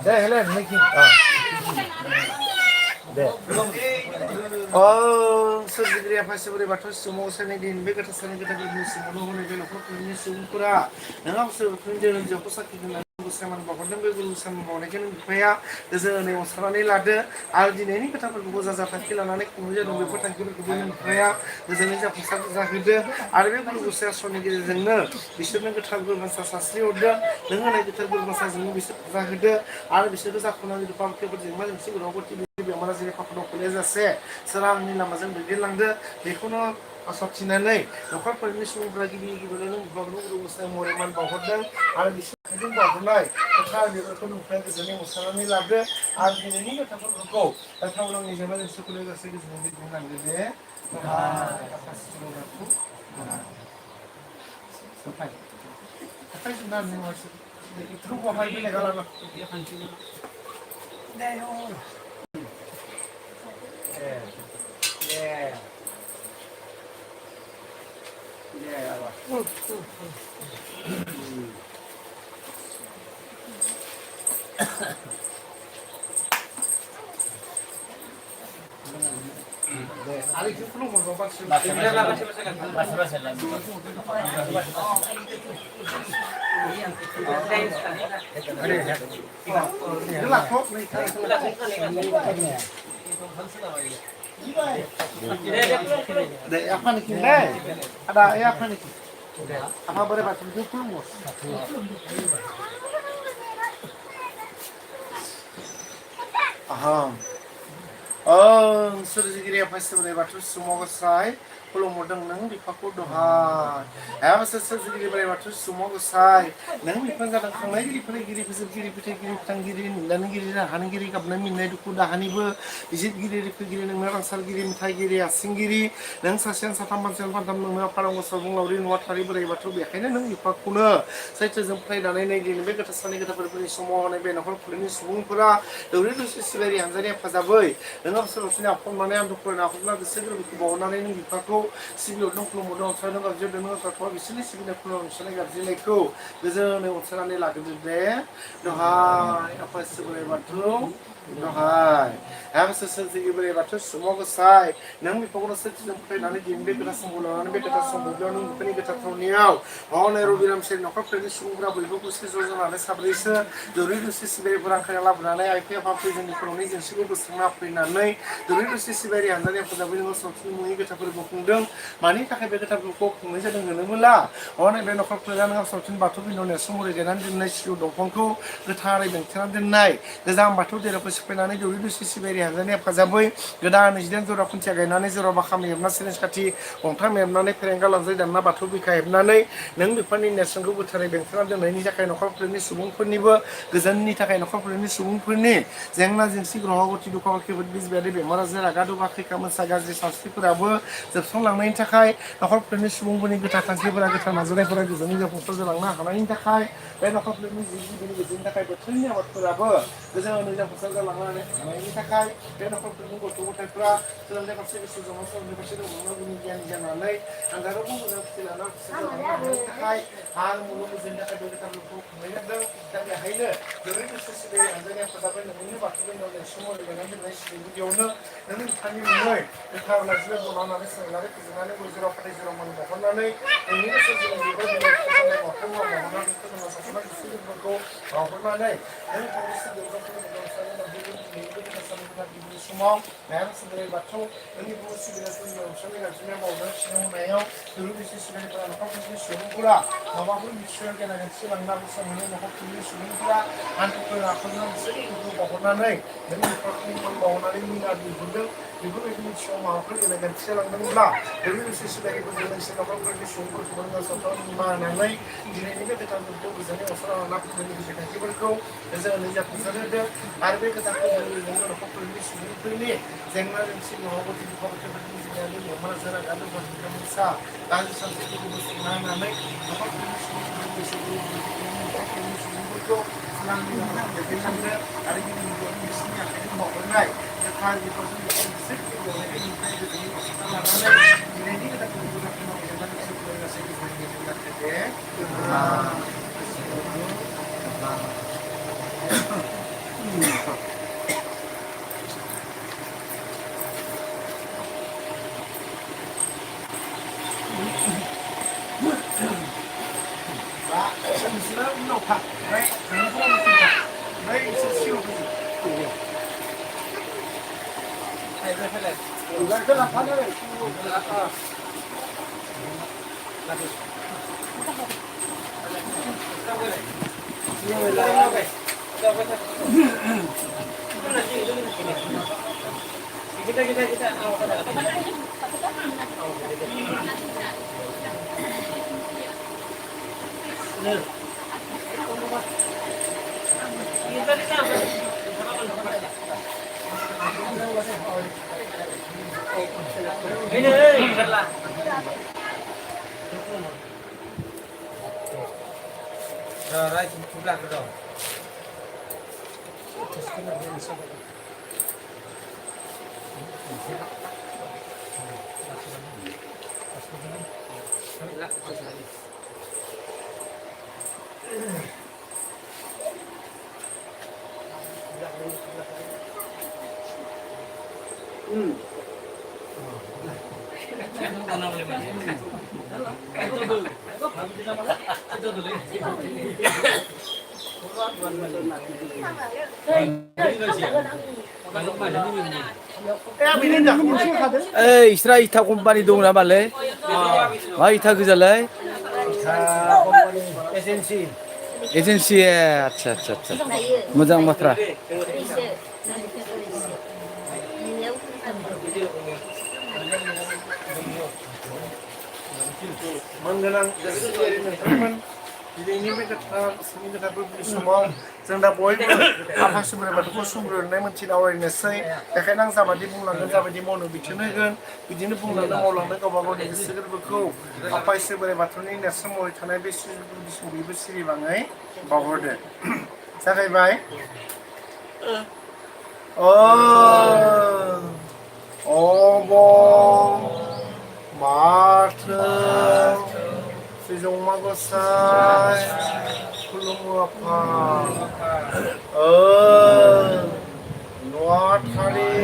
दे हेले नोंखि दे सोरजिगिरि आफा इसोर बाथौ सोमावसारनाय दिन बे गोथार साननि गोथारनि सिमावनो हनै बे न'खरफोरनि सुबुंफोरा नोंहा सोरफोरनि धोरोमजोंखौ साखि दोननानै सामान बावहरदों बे गुरु सामान बावनायखौ नों बिफाया गोजोनै अनसारनानै लादो आरो दिनैनि खोथाफोरखौ जा थांखि लानानै खुंनाय जादों बेफोर थांखिफोरखौबो नों बिफाया गोजोनै जाफुंसार जाहोदो आरो बे गुरु गसाइ आसरनि गेजेरजोंनो बिसोरनो गोथार बोरमासा सास्रि हरदो नों होनाय गोथार बोरमासाजोंनो बिसोर जाहोदो आरो बिसोरखौ जाफुंनानै रुपाफोर जेंना जेंसि उनावबो बेमार आजारनि फाखनाव गोलैजासे सोरांनि लामाजों दैदेनलांदो बेखौनो आसाथिनानै न'खरफोरनि सुबुंफोरा गिबि गिबियावनो नों बिफाखौ गुरु गसाइ महरै मान बावहरदों आरो बिसोर आखाइजों बावहरनाय गोथार बेफोरखौ नोंफ्राय गोजोनै अनसारनानै लादो आरो दिनैनि गोथारफोरखौ गावनि जेंना जेंसिखौ लोगोसे गोजोनै दैदेनलांदो दे apa nih deh ada apa nih apa boleh baca itu puluh aha सोरजिगिरि आफा इसोर बाथौ सुमावसाय खुलुमहरदों नों बिफाखौ दहाय सोरजिगिरि बोराइ बाथौ सुमावसाय नों बिफा जादों खांनायगिरि फोलेरगिरि बिजिरगिरि बिथाइगिरि बिथांगिरि नुलानगिरि हानगिरि गाबनाय मिन्नाय दुखु दाहानिबो बिजिरगिरि रिफिगिरि नोंनो रांसारगिरि मेथाइगिरि आसिंगिरि नों सासेयानो साथाम मानसियानो फानथाम नोंनो फारां बोसोर बुंलावरि नुवाथारि बोराइ बाथौ बेखायनो नों बिफाखौनो सैथोजों फरायनानै नै दिनै बे गोथार साननि गोथारफोरनि समाव होनाय बे न'खरफोरनि सुबुंफोरा दौरि दौसि सिबियारि हानजानि हेफाजाबै नों सोरबा आफननानै आं दुखुना आफनना गोसो गोरबोखौ बावनानै नों बिफाखौ सिबिहरदों खुलुमहरदों अनसायदों गाबज्रिदों नों अनसायथ'आ बिसोरनि सिबिनाय खुलुमनाय अनसायनाय गाबज्रिनायखौ गोजोनै अनसायनानै लाग्रोदो दे दहाय आफा इसोर बोराइ बाथौ दहाय सोरजिगिरि बोराइ बाथौ सुमाव गोसाय नों बिफाखौनो सोरजिजों फरायनानै दिन बे गोथार समखौ लानानै बे गोथार समखौ नों बिफोरनि गोथार थावनियाव हनै रबिराम सेर न'खरफोरनि सुबुंफोरा बयबो खुसि ज' जानानै साब्रैसो दौरि दौसि सिबियारिफोरा आंखाया लाबोनानै आइफि आफाफोर जोंनि खर'नि जेंसिखौ बोस्रांना फैनानै दौरि दौसि सिबियारि हानजानि हेफाजाबै जोङो सावस्रि मुंनि गोथारफोरखौ खुंदों मानि थाखाय बे गोथारफोरखौ खुंनाय जादों होनोब्ला हनै बे न'खरफोरा नों सावस्रि बाथौ बिन्दु नेरसोन महरै गायनानै दोननाय सिजौ दंफांखौ गोथारै बेंथेनानै दोननाय गोजाम बाथौ धोरोमखौ सिफायनानै दौरि दौसि सिबियारि हानजानि हेफाजाबै गोदान 28 जरा खुन्थिया गायनानै जरा बाखाम हेबना सिरिस खाथि गंथाम हेबनानै फेरेंगा लानजाय दानना बाथौ बिखा हेबनानै नों बेफोरनि नेरसोनखौ गोथारै बेंथेना दोननायनि थाखाय न'खरफोरनि सुबुंफोरनिबो गोजोननि थाखाय न'खरफोरनि सुबुंफोरनि जेंना जेंसि ग्रह गति दुखु खैफोद बिस बेबायदि बेमार आजार रागा दुगा खैखा मोसा गाज्रि सावस्रिफोराबो जोबस्रांलांनायनि थाखाय न'खरफोरनि सुबुंफोरनि गोथार थांखिफोरा गोथार नाजानायफोरा गोजोनै जाफुंसार जालांनो हानायनि थाखाय बे न'खरफोरनि जिब जिबिनि गोजोननि थाखाय बोथोरनि आबादफोराबो गोजोनै जाफुंसार जालांनो हानायनि थाखाय बे न'खरफोरनि गथ' गथायफ्रा सोलोंथाइ फारसे गोसो जमा सोलोंथाइ फारसे दंमोन गुनि गियानि जानानै आनजादावबो मोजां फिथाइ लाना खुसि जालांनो हानायनि थाखाय आं मुलुग गोजोननि थाखाय बे गोथारफोरखौ खुंनाय जादों दा बेहायनो दौरि दौसि सिबियारि हानजानि हेफाजाबै नोंनि बाथौ बिन्दोआव नेरसोन महरै गायनानै दोननाय गुदियावनो नों बिफानि मुङै गोथार लाइजौलाइ बनानै सोंनानै फुजिनानै गय जरा फाथै जरा मान बावहरनानै नोंनि गोसो जों बिबार बिलाइ फिथाइ बाथौ मुवा बावहरनानै जोङो साखोना गोसोफोरखौ बावहरनानै नों थांनोसो गिबि समाव बोराइ बाथौ नोंनि बर' सिबिनायफोरनि अनसायनाय गाबज्रिनाय मावनाय थिनाय होनायाव दौरि दौसि सिबियारिफोरा न'खरफोरनि सुबुंफोरा माबाफोर मिथिसार गेना गोरोन्थि लांना बोसोन मोनै न'खरफोरनि सुबुंफोरा हान्थुफोर आखाइजों बिसोरनि बावहरनानै नों बिफाखौ मान बावनानै मिना बिहरदों बेफोरबायदि मिथियाव माबाफोर गेना गोरोन्थि जालांदोंब्ला दौरि दौसि सिबियारिफोरजों लोगोसे न'खरफोरनि सुबुंफोरखौ नों सावथाल निमाहा होनानै दिनैनि बे गोथारफोरखौ गोजोनै अनसायना लाना फैनायनि गोसो थांखिफोरखौ गोजोनै जाफुंसार होदों आरो बे गोथारफोरजों लोगोसे न'खरफोरनि सुबुंफोरनि जेंना जेंसि महरगति दुखु खैफोदनि जिल्लानि बेमार आजार आगाद मोसा गाज्रि सानस्रिफोरखौ बोस्रांना होनानै न'खरफोरनि सुबुंफोरनि सुबुंफोरखौ सिगांनि लामायाव दैदेनलांनो आरो गिबि गिबियावनो बिसोरनि आखाइजों बावहरनाय गोथार बिफांजों बिसोर गिबियावनायनिफ्राय गोजोनै अनसायना लानानै दिनैनि गोदानखौ जाफुंनाय जेंना जेंसिफोर गासै गोजोनै जाथों दे Ê, Israel ita company dong na bale? Wah ita kejalai? Agency. Agency ya, अच्छा अच्छा अच्छा. Mujang matra. Mengenang dari teman-teman ini mereka sini kita semua sedang boy apa sebenarnya batukku sumber naik mencina awal ini saya karena nang sama di bulan sama di mono bicara kan begini bulan mau lang mereka bawa di sekitar berku apa sebenarnya batu ini semua tanah besi di besi bangai bawa deh saya baik oh bong Marta Sejong Magosai Kulung apa Nuat Hari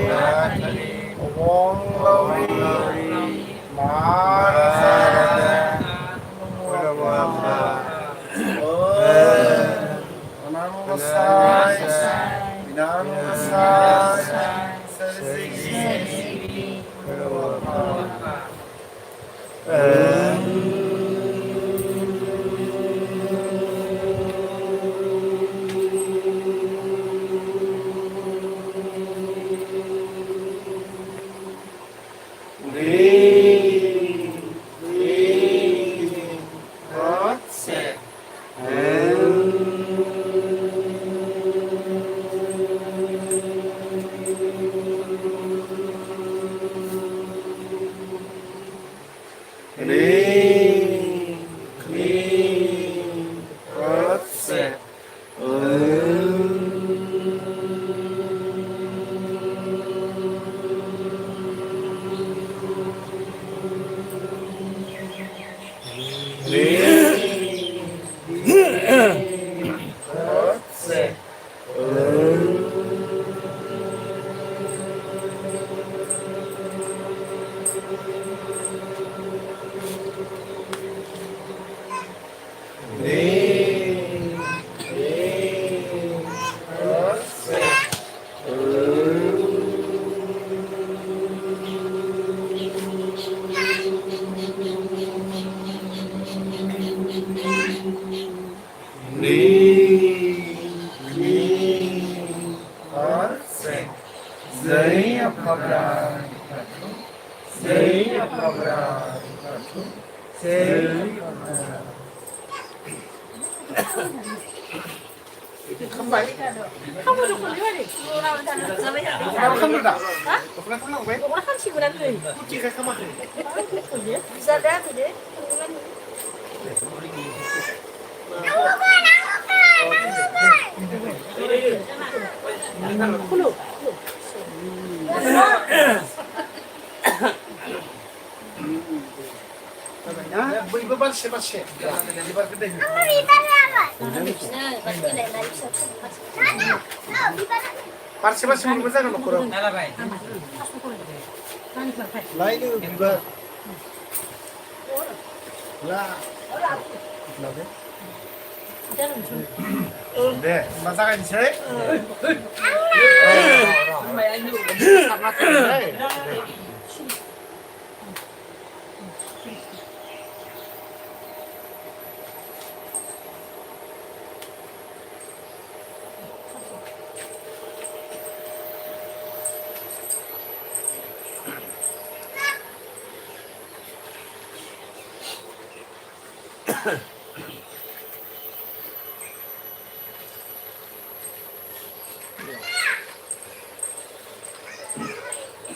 Wong Lauri Marta Kulung apa Anang Gosai Binan Gosai Sesi Kulung apa Parsi mau bisa kan kurang. Lain juga. Lah. Deh, masakan sih.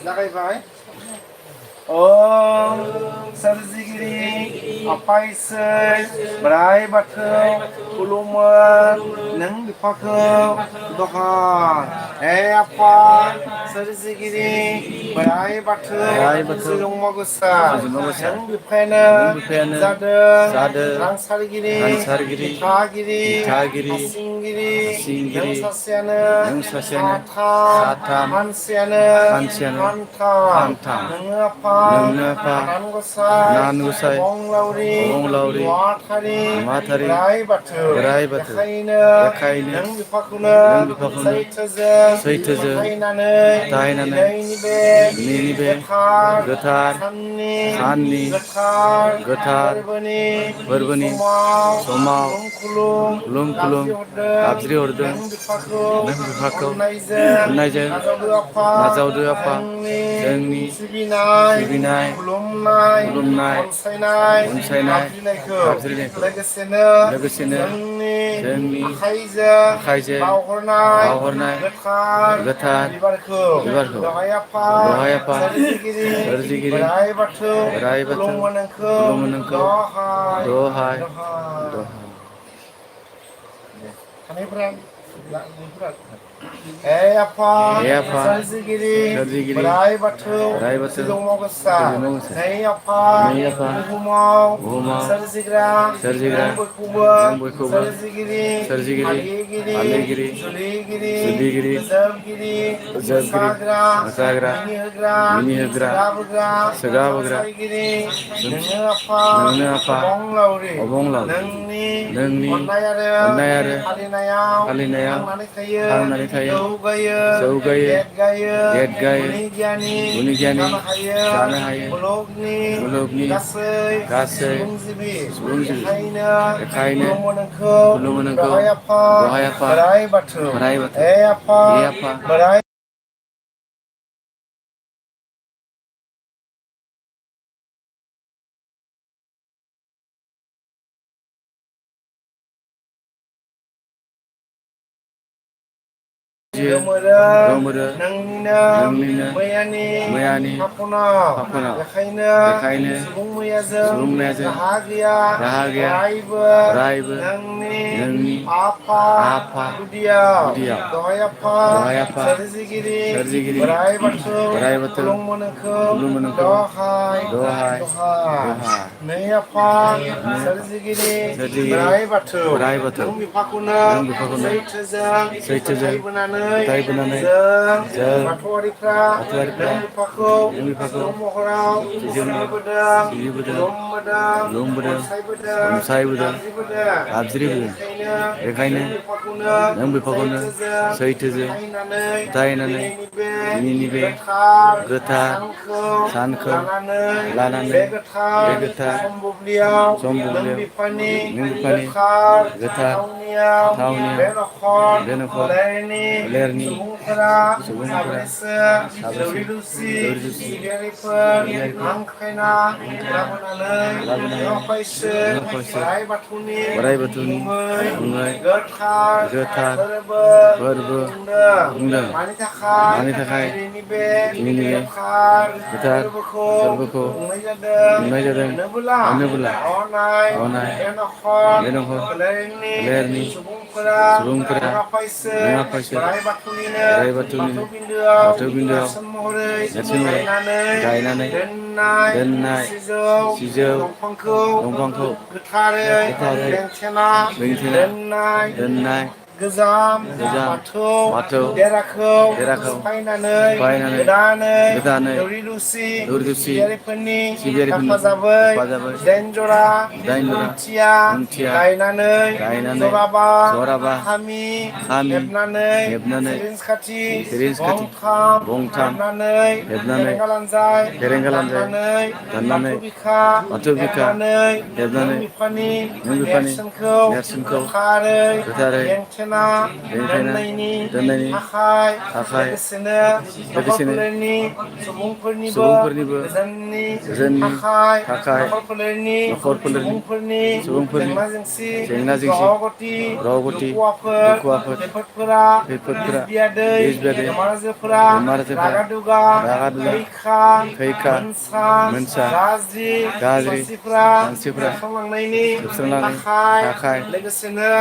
जागायबाय ओम सोरजिगिरि आफा इसोर बोराइ बाथौ खुलुमो नों बिफाखौ दहाय हे आफा सोरजिगिरि बोराइ बाथौ सिजौमा गोसा नों बिफायानो जादों रांसारगिरि थागिरि हासिंगिरि नों सासेयानो साथाम मानसियानो सानथाम नोङो आफा नान गसाइ अबंलावरि नुवाथारि बोराइ बाथौ बेखायनो नों बिफाखौनो सैथोजों फोथायनानै दिनैनि बे गोथार साननि गोथार फोरबोनि समाव खुलुम गाबज्रि हरदों नों बिफाखौ अननायजों नाजावदो आफा जोंनि सिबिनाय खुलुमनाय अनसायनाय गाबज्रिनायखौ लोगोसेनो जोंनि आखाइजों बावहरनाय गोथार बिबारखौ दहाय आफा सोरजिगिरि बोराइ बाथौ खुलुमो नोंखौ दहाय हे आफा सोरजिगिरि बोराइ बाथौ सिजौमा गोसा नै आफा बुहुमाव सोरजिग्रा नों बयखौबो सोरजिगिरि फालिगिरि जुलिगिरि फोजोबगिरि मोसाग्रा मिनिहोग्रा सोगाबोग्रा नोङो आफा अबंलावरि नोंनि अननाय आरो फालिनायाव थांनानै थायो जौगायो गेट गायो गुनि गियानि जानो हायो मुलुगनि गासै सुबुंजिबि बेखायनो खुलुमो नोंखौ दहाय आफा बोराइ बाथौ हे आफा बोराइ गोमोरो नोंनिनो मैयानि फाखनाव बेखायनो सुबुं मैयाजों राहा गैया रायबो नोंनि आफा गुदियाव दहाय आफा सोरजिगिरि बोराइ बाथौ खुलुमो नोंखौ दहाय नै आफा सोरजिगिरि बोराइ बाथौ नों बिफाखौनो सैथोजों फोथायबोनानै जों बाथौआरिफ्रा नों बिफाखौ सिजौ महराव सिबिबोदों खुलुमबोदों अनसायबोदों गाबज्रिबोदों बेखायनो नों बिफाखौनो सैथोजों फोथायनानै दिनैनि बे गोथार सानखौ लानानै बे गोथार सम्बुब्लियाव नों बिफानि गोथार थावनियाव बे नखर फोलेरनि सुबुंफोरा साब्रैसो दौरि दौसि सिबियारिफोर हांख्रायना लाबोनानै आफा इसोर बोराइ बाथौनि मुङै गोथार फोरबो खुंदों मानि थाखाय दिनैनि बे गोथार फोरबोखौ खुंनाय जादों होनोब्ला अनाय बे नखर फोलेरनि सुबुंफोरा आफा इसोर बोराइ बाथौनिनो बाथौ बिन्दोआव नेरसोन महरै गायनानै दोननाय सिजौ दंफांखौ गोथारै बेंथेना दोननाय गोजाम बाथौ देराखौ सिफायनानै गोदानै दौरि दौसि सिबियारिफोरनि हेफाजाबै दाइन जरा खुन्थिया गायनानै जराबा खामि हेबनानै सिरिस खाथि गंथाम हेबनानै फेरेंगा लानजाय दाननानै बाथौ बिखा हेबनानै नों बिफानि नेरसोनखौ गोथारै बेनिखायनो दोननायनि थाखाय लोगोसेनो नखरफोरनि सुबुंफोरनिबो गोजोननि थाखाय नखरफोरनि सुबुंफोरनि जेंना जेंसि ग्रहगति दुखु आफोद खैफोदफोरा बिस बियादै बेमार आजारफोरा रागा दुगा खैखान मोनसा गाज्रि मानसिफ्रा जोबस्रांलांनायनि थाखाय लोगोसेनो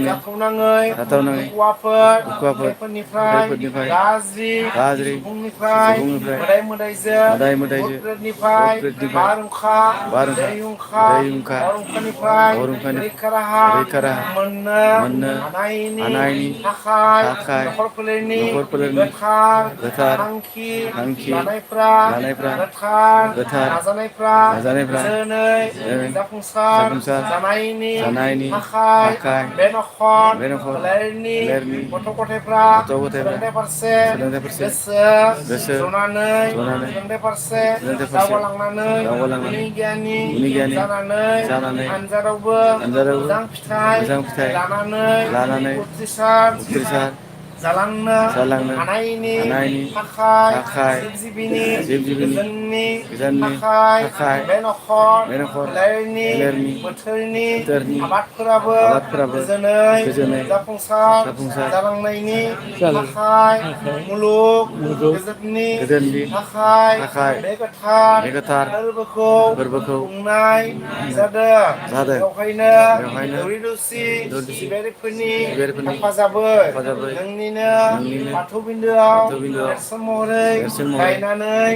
जाथावनाङै दुखु आफोद खैफोदनिफ्राय गाज्रि सुबुंनिफ्राय मोदाय मोदायजों भुट प्रेतनिफ्राय बारहुंखा दैहुंखा बारहुंखानिफ्राय रैखा राहा मोननो हानायनि थाखाय नखरफोरनि गोथार थांखि लानायफ्रा गोथार नाजानायफ्रा गोजोनै जाफुंसार जानायनि थाखाय बे नखर फोलेरनि गथ' गथायफ्रा सोलोंथाइ फारसे गोसो जनानै सोलोंथाइ फारसे दावगालांनानै गुनि गियानि जानानै आनजादावबो मोजां फिथाइ लानानै उथ्रिसार जालांनो हानायनि थाखाय जिब जिबिनि गोजोननि थाखाय बे नखर फोलेरनि बोथोरनि आबादफोराबो गोजोनै जाफुंसार जालांनायनि थाखाय मुलुग गोजोननि थाखाय बे गोथार फोरबोखौ खुंनाय जादों बेवहायनो दौरि दौसि सिबियारिफोरनि हेफाजाबै नोंनिनो बाथौ बिन्दोआव नेरसोन महरै गायनानै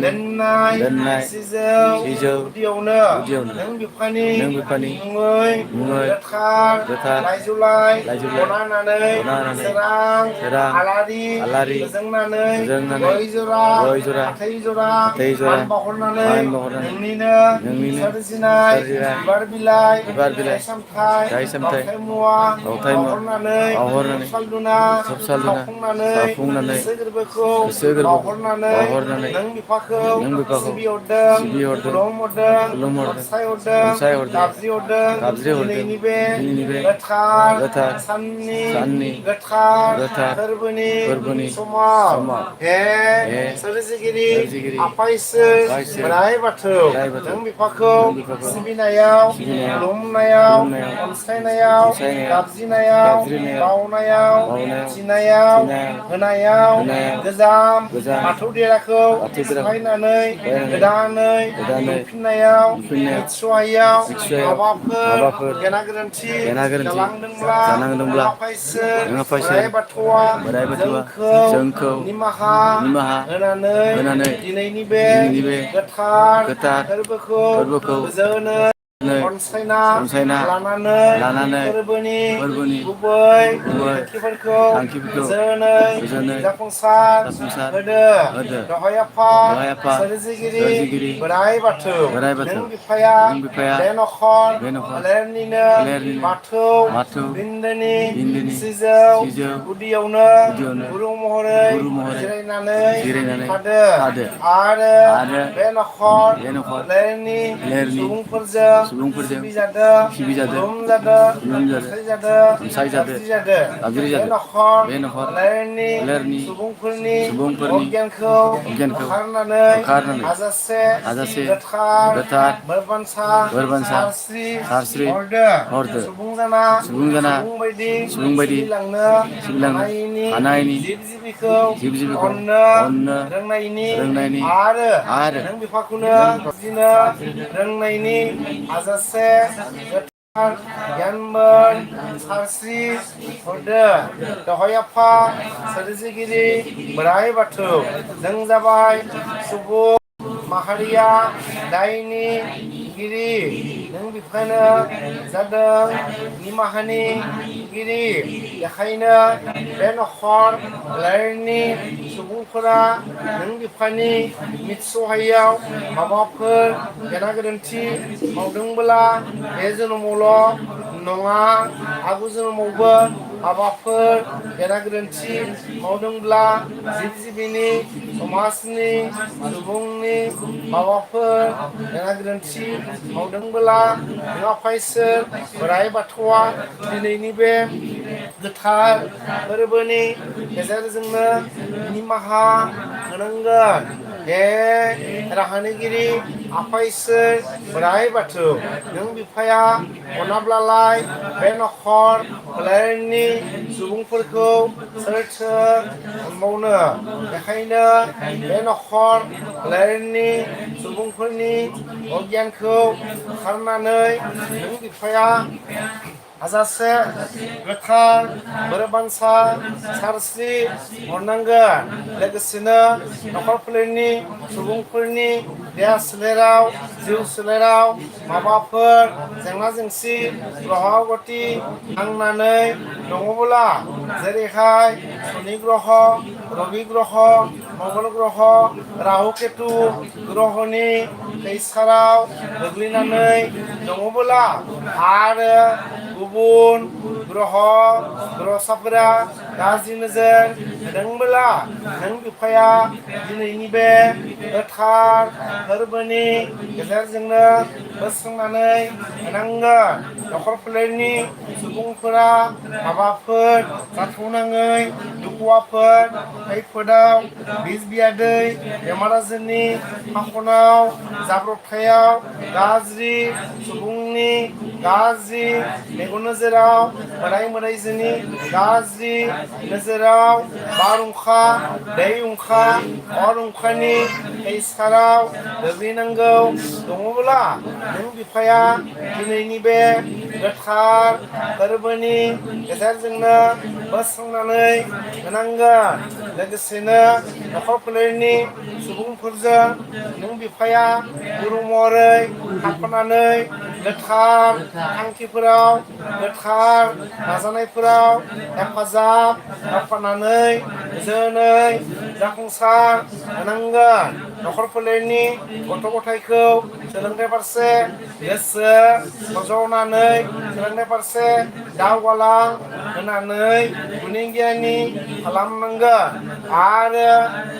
दोननाय सिजौ गुदियावनो नों बिफानि मुङै गोथार लाइजौलाइ बना होनानै सोरां आलारि फोजोंनानै गय जरा फाथै जरा मान बावहरनानै नोंनिनो सोरजिनाय बिबार बिलाइ फिथाइ सामथाइ बावथाय मुवा बावहरनानै धुप धुना सावफुंनानै गोसो गोरबोखौ बावहरनानै नों बिफाखौ सिबिहरदों खुलुमहरदों अनसायहरदों गाबज्रिहरदों दिनैनि बे गोथार साननि गोथार फोरबोनि समाव हे सोरजिगिरि आफा इसोर बोराइ बाथौ नों बिफाखौ सिबिनायाव खुलुमनायाव अनसायनायाव गाबज्रिनायाव बावनायाव थिनायाव होनायाव गोजाम बाथौ देराखौ सिफायनानै गोदानै लुफिननायाव निस्सहायाव माबाफोर गेना गोरोन्थि जालांदोंब्ला आफा इसोर बोराइ बाथौआ जोंखौ निमाहा होनानै दिनैनि बे गोथार फोरबोखौ गोजोनै अनसायना लानानै फोरबोनि गुबै थांखिफोरखौ गोजोनै जाफुंसार होदो दहाय आफा सोरजिगिरि बोराइ बाथौ नों बिफाया बे नखर फोलेरनिनो बाथौ बिन्दोनि सिजौ गुदियावनो गुरु महरै जिरायनानै थादो आरो बे नखर फोलेरनि सुबुंफोरजों सिबिजादों खुलुमजादों अनसायजादों गाबज्रिजादों बे नखर फोलेरनि सुबुंफोरनि अगियानखौ बोखारनानै हाजासे गोथार बोरबानसा सारस्रि हरदो सुबुं जाना सुबुं बायदि सिबिलांनो हानायनि जिब जिबिखौ अननो रोंनायनि आरो नों बिफाखौनो फुजिनो रोंनायनि हाजासे गोथार गियानमोन सारस्रि हरदो दहाय आफा सोरजिगिरि बोराइ बाथौ नों जाबाय सुबुं माहारिया दायनिगिरि नों बिफानो जादों निमाहानिगिरि बेखायनो बे नखर फोलेरनि सुबुंफोरा नों बिफानि मितसहायैयाव माबाफोर गेना गोरोन्थि मावदोंब्ला बे जोनोमावल' नङा आगु जोनोमावबो माबाफोर गेना गोरोन्थि मावदोंब्ला जिब जिबिनि समाजनि सुबुंनि माबाफोर गेना गोरोन्थि मावदोंब्ला नों आफा इसोर बोराइ बाथौआ दिनैनि बे गोथार फोरबोनि गेजेरजोंनो निमाहा होनांगोन हे राहानिगिरि आफा इसोर बोराइ बाथौ नों बिफाया अनाब्लालाय बे नखर फोलेरनि सुबुंफोरखौ सोरथो अनबावनो बेखायनो बे नखर फोलेरनि सुबुंफोरनि अगियानखौ खारनानै नों बिफाया हाजासे गोथार बोरबांसा सारस्रि हरनांगोन लोगोसेनो नखर फोलेरनि सुबुंफोरनि देहा सोलेराव जिउ सोलेराव माबाफोर जेंना जेंसि ग्रह गति नांनानै दङब्ला जेरैहाय शनि ग्रह रबि ग्रह मंगल ग्रह राहु केतु ग्रहनि खैसाराव गोग्लैनानै दङब्ला आरो गुबुन ग्रह ग्रहसाफोरा गाज्रि नोजोर होदोंब्ला नों बिफाया दिनैनि बे गोथार फोरबोनि गेजेरजोंनो बोस्रांनानै होनांगोन नखर फोलेरनि सुबुंफोरा माबाफोर जाथावनाङै दुखु आफोद खैफोदाव बिस बियादै बेमार आजारनि फाखनाव जाब्रबथायाव गाज्रि सुबुंनि गाज्रि मेगन नोजोराव मोदाय मोदायजोनि गाज्रि नोजोराव बारहुंखा दै हुंखा अर हुंखानि खैसाराव गोग्लैनांगौ दङब्ला नों बिफाया दिनैनि बे गोथार फोरबोनि गेजेरजोंनो बोस्रांनानै होनांगोन लोगोसेनो नखर फोलेरनि सुबुंफोरजों नों बिफाया गुरु महरै थाफानानै गोथार थांखिफोराव गोथार नाजानायफोराव हेफाजाब होफानानै गोजोनै जाफुंसार होनांगोन नखर फोलेरनि गथ' गथायखौ सोलोंथाइ फारसे गोसो फज'नानै सोलोंथाइ फारसे दावगालां होनानै गुनि गियानि खालामनांगोन आरो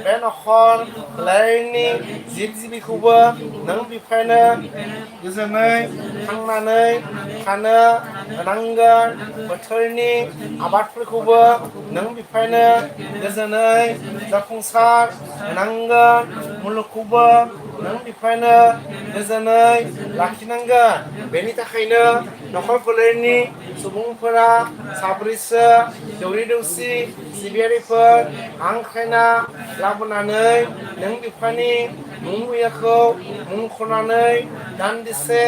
बे नखर फोलेरनि जिब जिबिखौबो नों बिफायानो गोजोनै थांनानै थानो होनांगोन बोथोरनि आबादफोरखौबो नों बिफायानो गोजोनै जाफुंसार होनांगोन मुलुगखौबो नों बिफायानो गोजोनै लाखिनांगोन बेनि थाखायनो नखर फोलेरनि सुबुंफोरा साब्रैसो दौरि दौसि सिबियारिफोर हांख्रायना लाबोनानै नों बिफानि मुं मैयाखौ मुंख'नानै दान्दिसे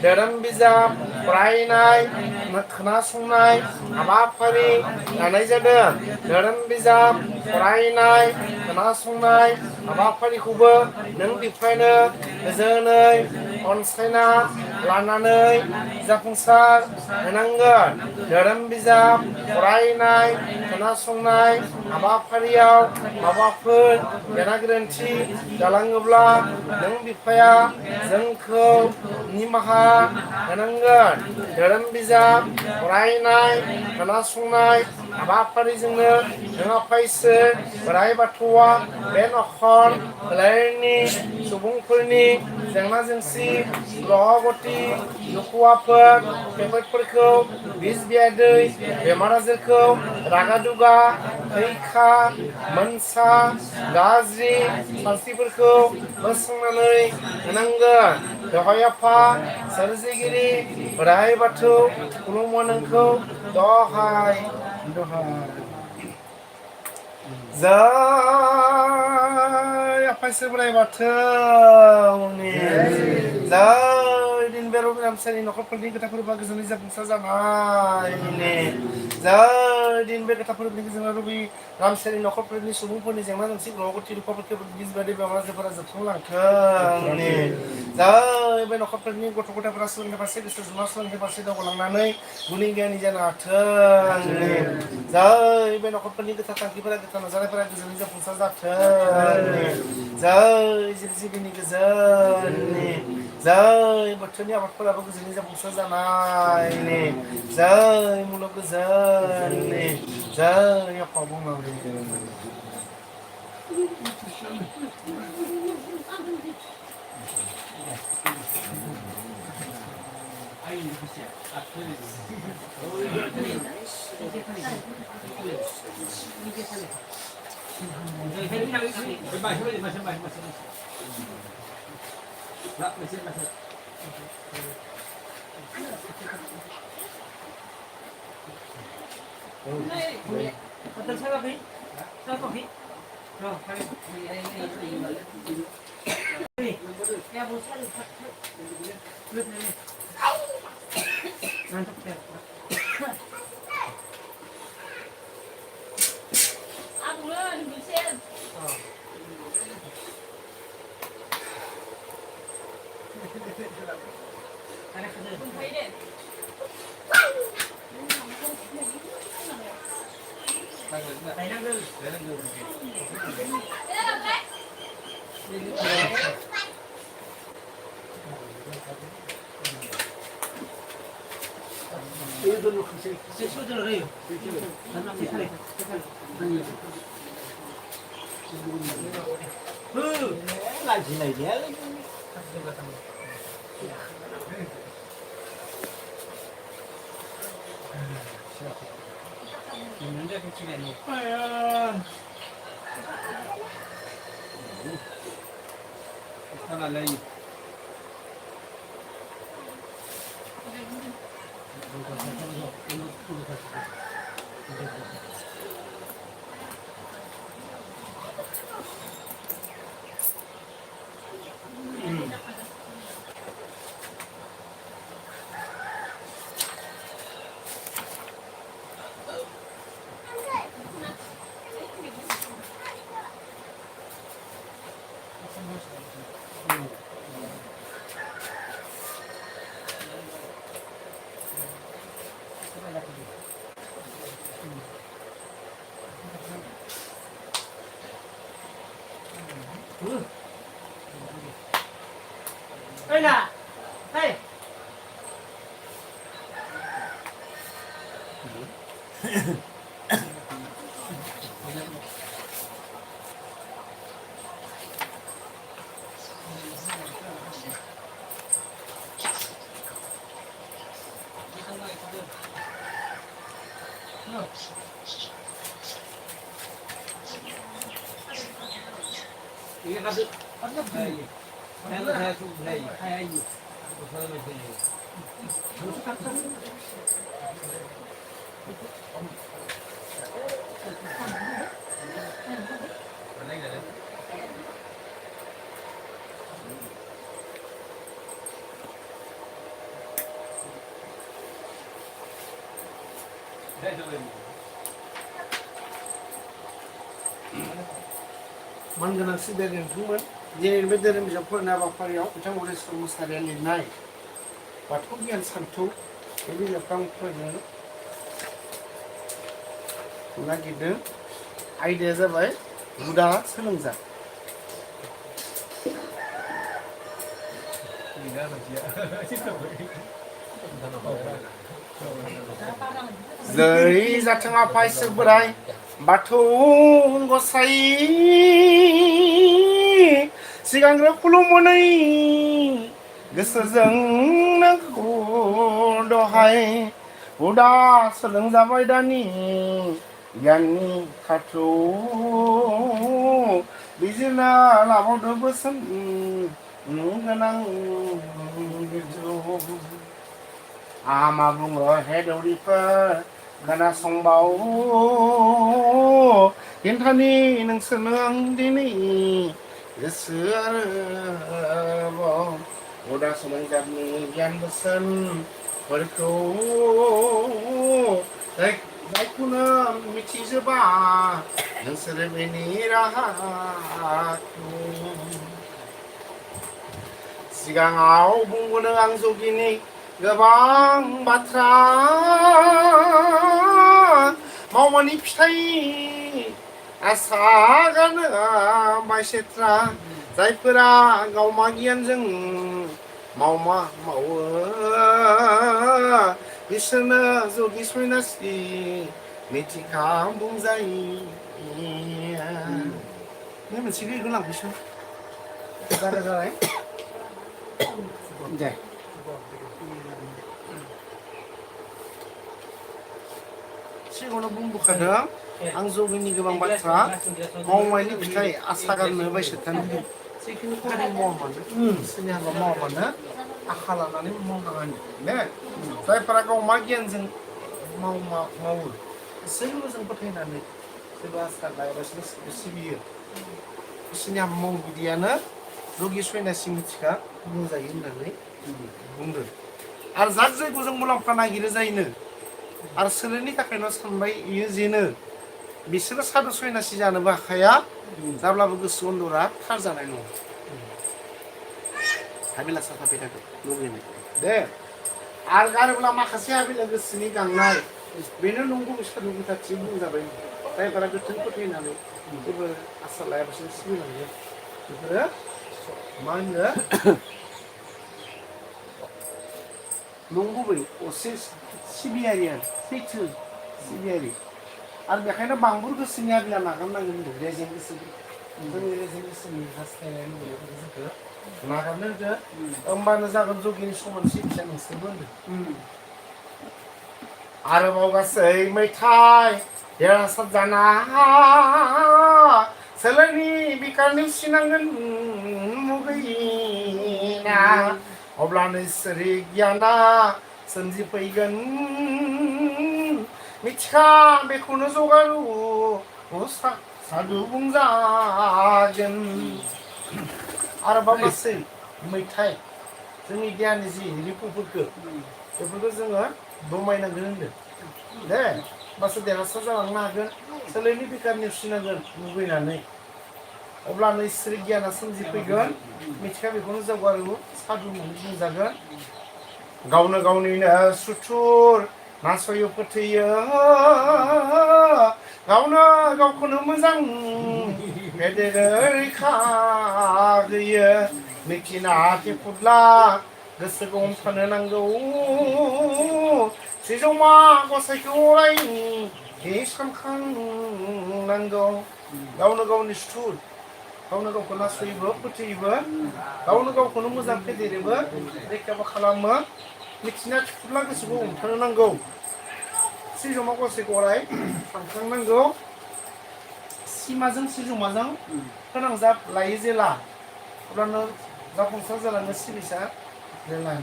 धोरोम बिजाब फरायनाय खोनासंनाय हाबाफारि लानाय जादों धोरोम बिजाब फरायनाय खोनासंनाय हाबाफारिखौबो नों बिफायानो गोजोनै अनसायना लानानै जाफुंसार होनांगोन धोरोम बिजाब फरायनाय खोनासंनाय हाबाफारियाव माबाफोर गेना गोरोन्थि जालाङोब्ला नों बिफाया जोंखौ निमाहा होनांगोन धोरोम बिजाब फरायनाय खोनासंनाय हाबाफारिजोंनो नों आफा इसोर बोराइ बाथौआ बे नखर फोलेरनि सुबुंफोरनि जेंना जेंसि ग्रह गति दुखु आफोद खैफोदफोरखौ बिस बियादै बेमार आजारखौ रागा दुगा खैखा मोनसा गाज्रि सानस्रिफोरखौ बोस्रांनानै होनांगोन दहाय आफा सोरजिगिरि बोराइ बाथौ खुलुमो नोंखौ दहाय दहाय जय आफा इसोर बोराइ बाथौनि जय दिन बे रबि रामसियारि नखरफोरनि खोथाफोरबा गोजोनै जाफुंसार जानायनि जय दिन बे खोथाफोरनि गेजेरजों रबि रामसियारि नखरफोरनि सुबुंफोरनि जेंना जेंसि ग्रह गति दुखुफोरखौ बिजबादि बेमार आजारफोरा जोबस्रांलांथोंनि जय बे नखरफोरनि गथ' गथायफोरा सोलोंथाइ फारसे गोसो जुना सोलोंथाइ फारसे दावगालांनानै गुनि गियानि जानो हाथोंनि जय बे नखरफोरनि गोथार थांखिफोरा गोथार नाजानायफोरा गोजोनै जाफुंसार जाथोंनि जय जिब जिबिनि गोजोननि जय बोथोरनि आबादफोराबो गोजोनै जाफुंसार जानायनि जय मुलुग गोजोननि जय आफा बुंनांगौ मानगोनां सिबियारि नोंथांमोन दिनैनि बे धोरोम बिजाब फरायनाय हाबाफारियाव बिथां उदेस्वर मुसाहारिया लिरनाय बाथौ गियान सान्थौ बे बिजाबखौ आं फरायनो नागिरदों। आयदाया जाबाय हुदा सोलोंजा। जै जाथों आफा इसोर बोराइ बाथौ गसाइ सिगांग्रो खुलुमनानै गोसोजों नोंखौ दहाय हुदा सोलोंजाबाय दानि गियाननि खाथौ बिजिरना लाबावदो बोसोन गोनां मा बुङो हे दौरिफोर खोनासंबाव खिन्थानि नोंसोरनो आं दिनै गोसो आरोबाव हुदा सोलोंजाबनि गियान बोसोनफोरखौ जायखौनो मिथिजोबा नोंसोरो बेनि राहाखौ सिगाङाव बुंबोदों आं जगिनि गोबां बाथ्रा मावमानि फिथाइ आसा गानो बायसेथ्रा जायफोरा गावमा गियानजों मावो बिसोरनो जगि सयनासि मिथिखा बुंजायो। बे मोनसे गैगो लांफैसो जाबाय दे सिगाङावनो बुंबोखादों आं जगिनि गोबां बाथ्रा मावनायनि फिथाइ आसा गारनो बायसोथानो जिखिनि खामानि मावा मानो सोरनि हाबा मावा मानो आखा लानानै मावनाङानो ने जायफोरा गाव मा गियानजों मावो सोरबो जों फोथायनानै सोरबा आसा लायालासिनो सिबियो बिसोरनि हाबा मावो बिदियानो जगि सयनासि मिथिखा बुंजायो होननानै बुंदों आरो जाग जायखौ जों मुलाम्फा नागिरो जायनो आरो सोलोनि थाखायनो सानबाय इयो जेनो बिसोरो सादु सयनासि जानोबो हाखाया जाब्लाबो गोसो अन्दरा थार जानाय नङा हाबिलासा थाबाय थागोन लुबैनाय दे आरो गारोब्ला माखासे हाबिला गोसोनि गांनाय बेनो नंगौ सादु गोथारथि बुंजाबाय जायफोरा गोथौ फोथायनानै जेबो आसा लायाबासिनो सिबिलाङो बेफोरो मा होनो नंगुबै असे सिबियारि आरो सैथो सिबियारि आरो बेखायनो बांबुर गोसोनि हाबिला नागारनांगोन होनदों रेजें गोसो जोंनि रेजें गोसोनि हास्थायनाय लुबैनायफोरखौ जोंखौ नागारनो होदो होमबानो जागोन जगिनि समान सिबिसा नोंसोरबो होनदों आरोबाव गासै मैथाइ देरहासार जाना सोलोनि बिखार नेवसिनांगोन मुगैना अब्लानो इसोरि गियाना सोमजिफैगोन मिथिखा बेखौनो जगारु सादु बुंजागोन आरोबाव गासै मैथाइ जोंनि गियाननि जि रिपुफोरखौ बेफोरखौ जोङो दमायनांगोन होनदों दे होमबासो देरहासार जालांनो हागोन सोलोनि बिखार नेवसिनांगोन लुबैनानै अब्लानो इसोरि गियाना सोमजिफैगोन मिथिखा बेखौनो जौगारु सादु होननानै बुंजागोन गावनो गावनिनो सुथुर नासयो फोथैयो गावनो गावखौनो मोजां फेदेरो रैखा होयो मिथिना थेफुब्ला गोसोखौ हमथानो नांगौ सिजौमा गसाइखौ अराय सानखांनांगौ गावनो गावनि सुथुर गावनो गावखौ नासयोबो फोथैयोबो गावनो गावखौनो मोजां फेदेरोबो रैखाबो खालामो मिथिना थेफुब्ला गोसोखौ हमथानो नांगौ सिजौमा गसाइखौ अराय सानखांनांगौ सिमाजों सिजौमाजों फोनांजाब लायो जेला अब्लानो जाफुंसार जालाङो सिबिसा जेला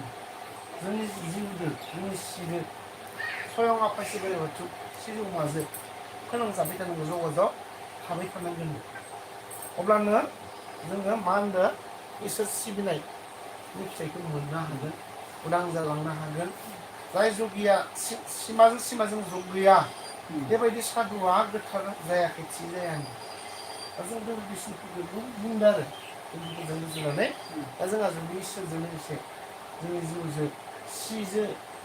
जोंनि जिउजों जोंनि सिजों स्वयं आफा शिबाय बाथौ सिजौमाजों फोनांजाबाय थानांगौ जगाजग थाबाय थानांगोन अब्लानो जोङो मा होनदों इसोर सिबिनाय फिथाइखौ मोननो हागोन उदां जालांनो हागोन जाय जगिया सिमाजों जग गैया बेबायदि सादुआ गोथार जायाखै थि जायानो दा जों बे बिसोरफोरखौ बुंदों आरो जों बुजिनानै दा जोंहा जुदि इसोरजों लोगोसे जोंनि जिउजों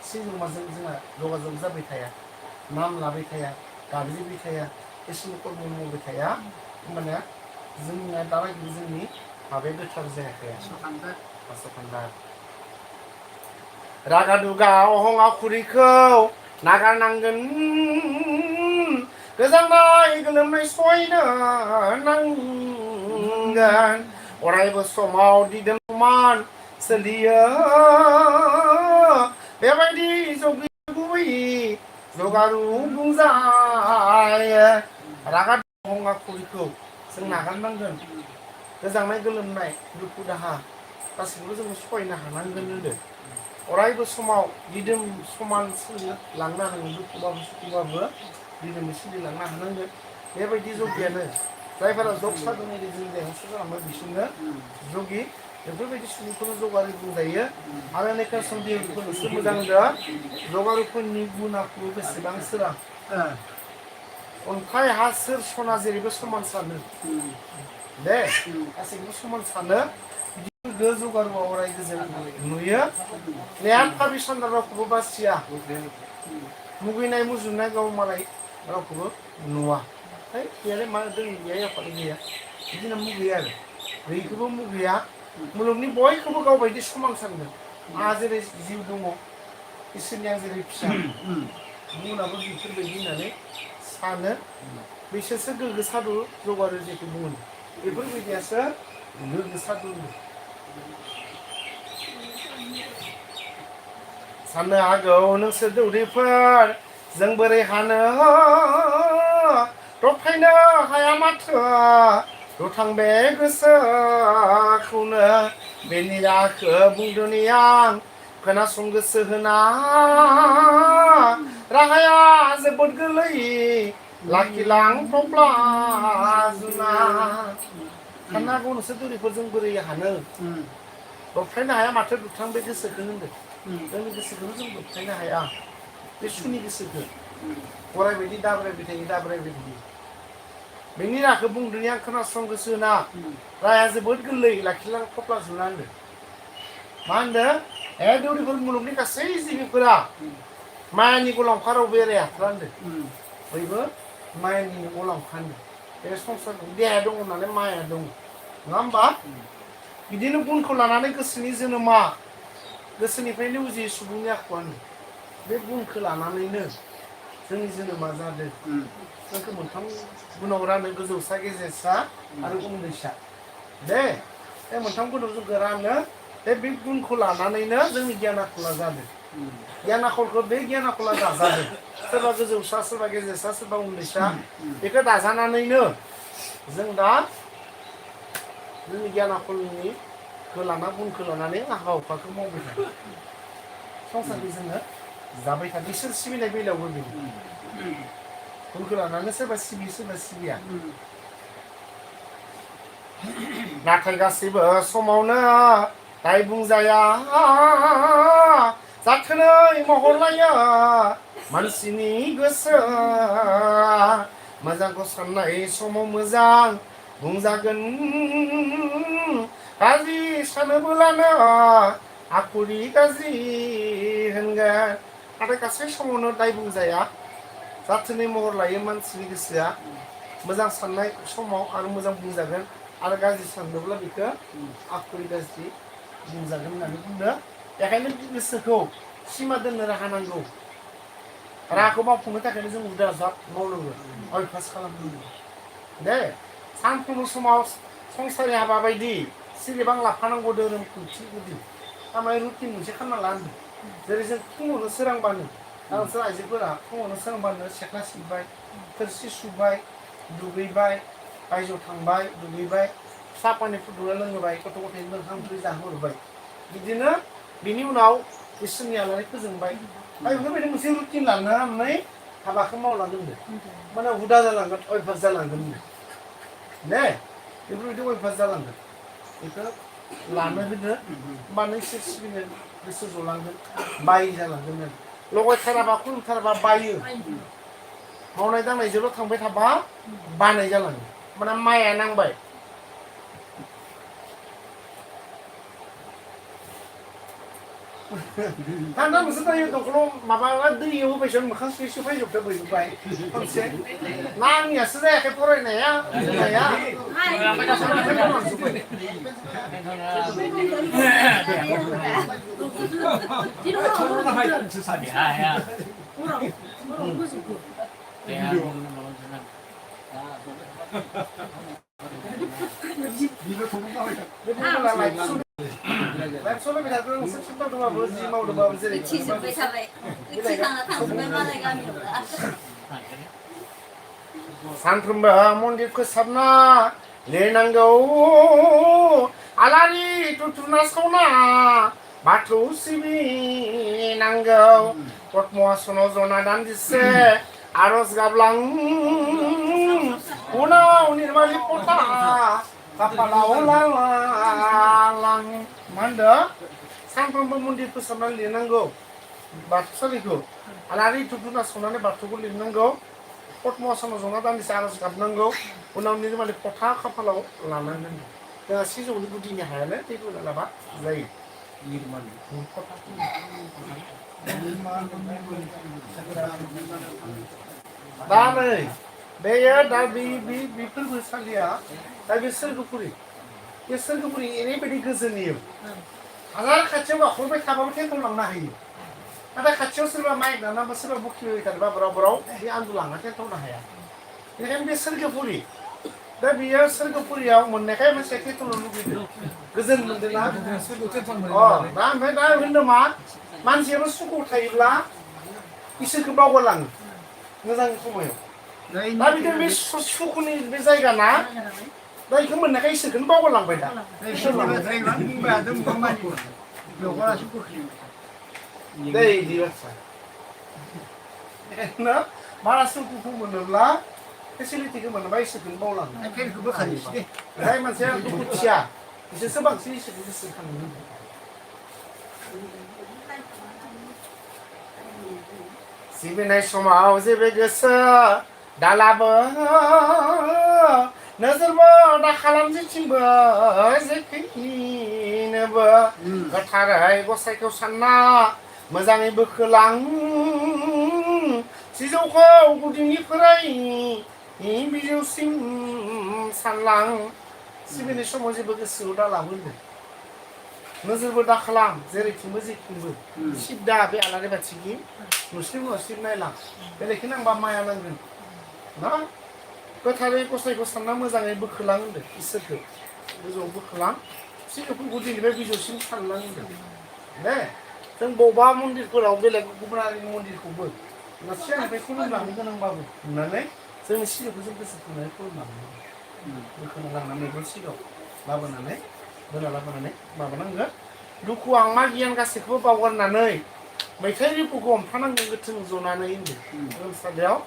सिजौमाजों जोंहा जगाजग जाबाय थाया नाम लाबाय थाया गाबज्रिबाय थाया इसोरनि कर्म मावबाय थाया होमबाना जोंनिया दाबायदि जोंनि माबाया गोथार जायाखै आसखान्दा रागा दुगा अहं आखुरिखौ नागारनांगोन गोजांनाय गोलोमनाय सहायनो नांगोन अरायबो समाव दिदोम समान सोलियो बेबायदि जगि गुबै जगारु बुंजायो रागा अहं आखुरिखौ जों नागारनांगोन गोजांनाय गोलोमनाय दुखु दाहा गासैखौबो जोङो सहायनो हानांगोन होनदों अरायबो समाव दिदोम समान सोलिलांनो हानांगोन दुखुबाबो सुखुबाबो दिदोमै सोलिलांनो हानांगोन बेबायदि जगियानो जायफोरा जग साधुनि गेजेरजों देरहासार जालांबाय बिसोरनो जगि बेफोरबायदि सुबुंखौनो जगारि बुंजायो आरो नेकार सन्देहफोरसो मोजां होनदों जगारिफोरनि गुनाखौ बेसेबां सोरां अन्थाइ हा सोर सना जेरैबो समान सानो दे गासैखौबो समान सानो जगारुआ अराय गोजोन नुयो नेहान फाबि सान्दा रावखौबो बासिया मुगैनाय मुजुनाय गाव मालाय रावखौबो नुवा बेयालाय मा जोंनि गैया एफालाय गैया बिदिनो मुगैया आरो गैयैखौबो मुगैया मुलुगनि बयखौबो गावबायदि समान सानगोन आंहा जेरै जिउ दङ इसोरनि आं जेरै फिसा गुबुनाबो बेफोरबायदि होननानै सानो बिसोरसो गोग्गो सादु जगारो जेखौ बुङो बेफोरबायदियासो गोग्गो सादु साननो हागौ नोंसोर दौरिफोर जों बोरै हानो दबथायनो हाया माथो दुथां बे गोसोखौनो बेनि राखो बुंदोनि आं खोनासं गोसो होना राहाया जोबोद गोरलै लाखिलां थफ्ला जुना साननो हागौ नोंसोर दुरिफोरजों बोरै हानो दबथायनो हाया माथो दुथां बे गोसोखौ होनदों जोंनि गोसोखौनो जों दबथायनो हाया बे सुनि गोसोखौ अरायबायदि दाब्रायबाय थायो दाब्रायबाय थायो बेनि राखौ बुंदों आं खोनासं गोसो होना राया जोबोद गोरलै लाखिलां थफ्ला जुना होनदों मा होनदों ए दौरिफोर मुलुगनि गासै जिबिफोरा मायानि गलांखाराव बेरायाथ्रा होनदों बयबो मायानि गलांखा होनदों बे संसार देहाया दङ नालाय माया दङ नङा होमबा बिदिनो गुनखौ लानानै गोसोनि जोनोमा गोसोनिफ्रायनो उजियो सुबुंनि आखुआनो बे गुनखौ लानानैनो जोंनि जोनोमा जादों जोंखौ मोनथाम गुनाव रानो गोजौसा गेजेरसा आरो उन्दैसा दे बे मोनथाम गुनाव जोंखौ रानो बे गुनखौ लानानैनो जोंनि गियान आखला जादों गियान आखलखौ बे गियान आखला दाजादों सोरबा गोजौसा सोरबा गेजेरसा सोरबा उन्दैसा बेखौ दाजानानैनो जों दा जोंनि गियान आखलनि लाना गुनखौ लानानै हाबा हुखाखौ मावबाय थादों संसारखौ जोङो जाबाय थादों इसोर सिबिनाय बेलायावबो बेनो गुनखौ लानानै सोरबा सिबियो सोरबा सिबिया नाथाय गासैबो समावनो दाय बुंजाया जाथोनै महर लायो मानसिनि गोसो मोजांखौ साननाय समाव मोजां बुंजागोन गाज्रि सानोबोलानो आखुरि गाज्रि होनगोन नाथाय गासै समावनो दाय बुंजाया जाथोनै महर लायो मानसिनि गोसोआ मोजां साननाय समाव आरो मोजां बुंजागोन आरो गाज्रि सानोब्ला बेखौ आखुरि गाज्रि बुंजागोन होननानै बुंदों बेखायनो गोसोखौ सिमा दोननो राहा नांगौ राहाखौ मावफुंनो थाखायनो जों हुदा मावनांगौ अयभास खालामनांगौ दे सानफ्रोमबो समाव संसारि हाबा बायदि सिरिबां लाफानांगौ धोरोम खुंथि गुदि थारमाने रुटिन मोनसे खालामना ला होनदों जेरै जों फुङावनो सोरांबानो नोंसोर आइजोफोरा फुङावनो सोरांबानो सेख्ला सिबबाय थोरसि सुबाय दुगैबाय बायजोआव थांबाय दुगैबाय साहा पानि फुदुंना लोंबाय गथ' गथायनो ओंखाम ओंख्रि जाहोहरबाय बिदिनो बिनि उनाव इसोरनि आलारि फोजोंबाय बेफोरबायदि मोनसे रुटिन लानानै हाबाखौ मावना दोनदो माने हुदा जालांगोन अयभास जालांगोन दे बेफोरबायदि अयभास जालांगोन बेखौ लानो होदो होमबानो इसोर सिबिनो गोसो जलांगोन बायि जालांगोन लगायथाराबा खुलुमथाराबा बायो मावनाय दांनायजोंल' थांबाय थाबा बानाय जालाङो माने माया नांबाय थांना नोंसोर दायो दंखलाव माबा दैयाव होबायसो मोखां सुइसो फैजोबदो बैजोब्बाय खनसे ना आंनियासो जायाखै फरायनाया सानफ्रोमबो मन्दिर फोसाबना लिरनांगौ आलारि थुथुना सावना बाथौ सिबिनांगौ पद्म आसनाव जना दान्दिसे आरज गाबलां उनाव निर्मालि पता खाफालाव लां मा होनदों सानफ्रोमबो मन्दिर फोसाबनानै लिरनांगौ बाथौसालिखौ आलारि थुथुना सावनानै बाथौखौ लिरनांगौ पद्म आसनाव जना दान्दिसे आरज गाबनांगौ उनाव निर्मालि पथा खाफालाव लानांगोन जोंहा सिजौनि गुदिनि हायानो दै बोना लाबा जायो दा नै बेयो दा बे फोरबोसालिया दा बे सोरगोफुरि ओरैबायदि गोजोनयो हाजार खाथियाव गाखोबाय थाबाबो टेन्टआव लांनो हायो नाथाय खाथियाव सोरबा माइक दानाबा सोरबा बुखिबाय थादोंबा ब्राव बे आन्दु लांना टेन्टआवनो हाया बेनिखायनो बे सोरगोफुरि दा बेयो सोरगोफुरियाव मोननायखाय मानसिया टेन्टआवनो लुबैदों गोजोन मोनदोंना दा ओमफ्राय दा होनदों मा मानसियाबो सुखुआव थायोब्ला इसोरखौ बावगारलाङो मोजांनि समायाव दा बिदिनो बे सुखुनि बे जायगा ना दा बेखौ मोननायखाय इसोरखौनो बावगारलांबाय दा दै बिदि बाथ्रा ना बारा सुखुखौ मोनोब्ला फेसिलिटिखौ मोनोबा इसोरखौनो बावलाङो जाय मानसिया दुखुथिया बिसोरसो बांसिन इसोरखौ गोसोखाङो सिबिनाय समाव जेबो गोसो दालाबो नोजोरबो दा खालाम जेथिंबो जेखैनोबो गोथारै गसाइखौ सानना मोजाङै बोखोलां सिजौखौ गुदिनिफ्राय बिजौसिम सानलां सिबिनाय समाव जेबो गोसोआव दालाबो होनदों नोजोरबो दा खालाम जेरैथिंबो जेथिंबो सिद्दा बे आलारि बाथिखि मुस्लिम मुस्लिम नायलां बेलेगखौ नांबा माया नांगोन ना गोथारै गसाइखौ सानना मोजाङै बोखोलां होनदों इसोरखौ गोजौआव बोखोलां सिजौखौ गुदिनिफ्राय बिजौसिम सानलां होनदों दे जों बबेबा मन्दिरफोराव बेलेग गुबुन हारिनि मन्दिरखौबो सिगांनिफ्राय खुलुमलांनो गोनांबाबो नुनानै जोंनि सिजौखौ जों गोसोखांनानै खुलुमलाङो बोखोना लांना मेगन सिगाङाव लाबोनानै बोना लाबोनानै माबानांगोन दुखु आंमा गियान गासैखौबो बावगारनानै मैथाइ रिपुखौ हमथानांगोन गोथों जनानै होनदों धोरोमसालियाव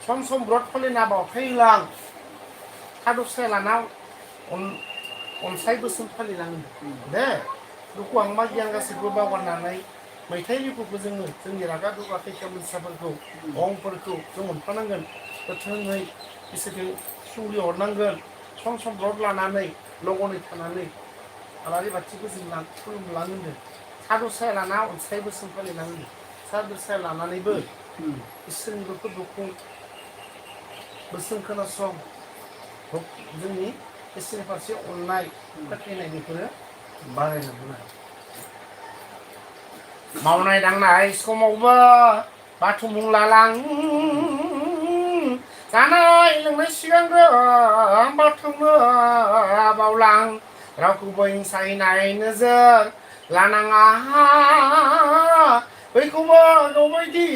सम सम ब्रत फालिना बावथाय होलां थादुसाय लाना अनसाय बोसोन फालिलां दे दुखु आंमा गियान गासैखौबो बावगारनानै मैथाइ रिपुखौ जोङो जोंनि रागा दुगा खैखा मोनसाफोरखौ अंफोरखौ जों हमथानांगोन गोथोङै इसोरखौ सुंग्रि हरनांगोन सम सम ब्रत लानानै लगनै थानानै आलारि बाथिखौ जों खुलुमलां होनदों सादुसाय लाना अनसाय बोसोन फालिलां होनदों सादुसाय लानानैबो इसोरनि दुखु बोसोन खोनासं जोंनि इसोरनि फारसे अननाय फोथायनाय बेफोरो बारायलांगोन आरो मावनाय दांनाय समावबो बाथौ मुं लालां जानाय लोंनाय सिगांग्रो बाथौनो बावलां रावखौबो हिंसायनाय नोजोर लानाङा बैखौबो गावबायदि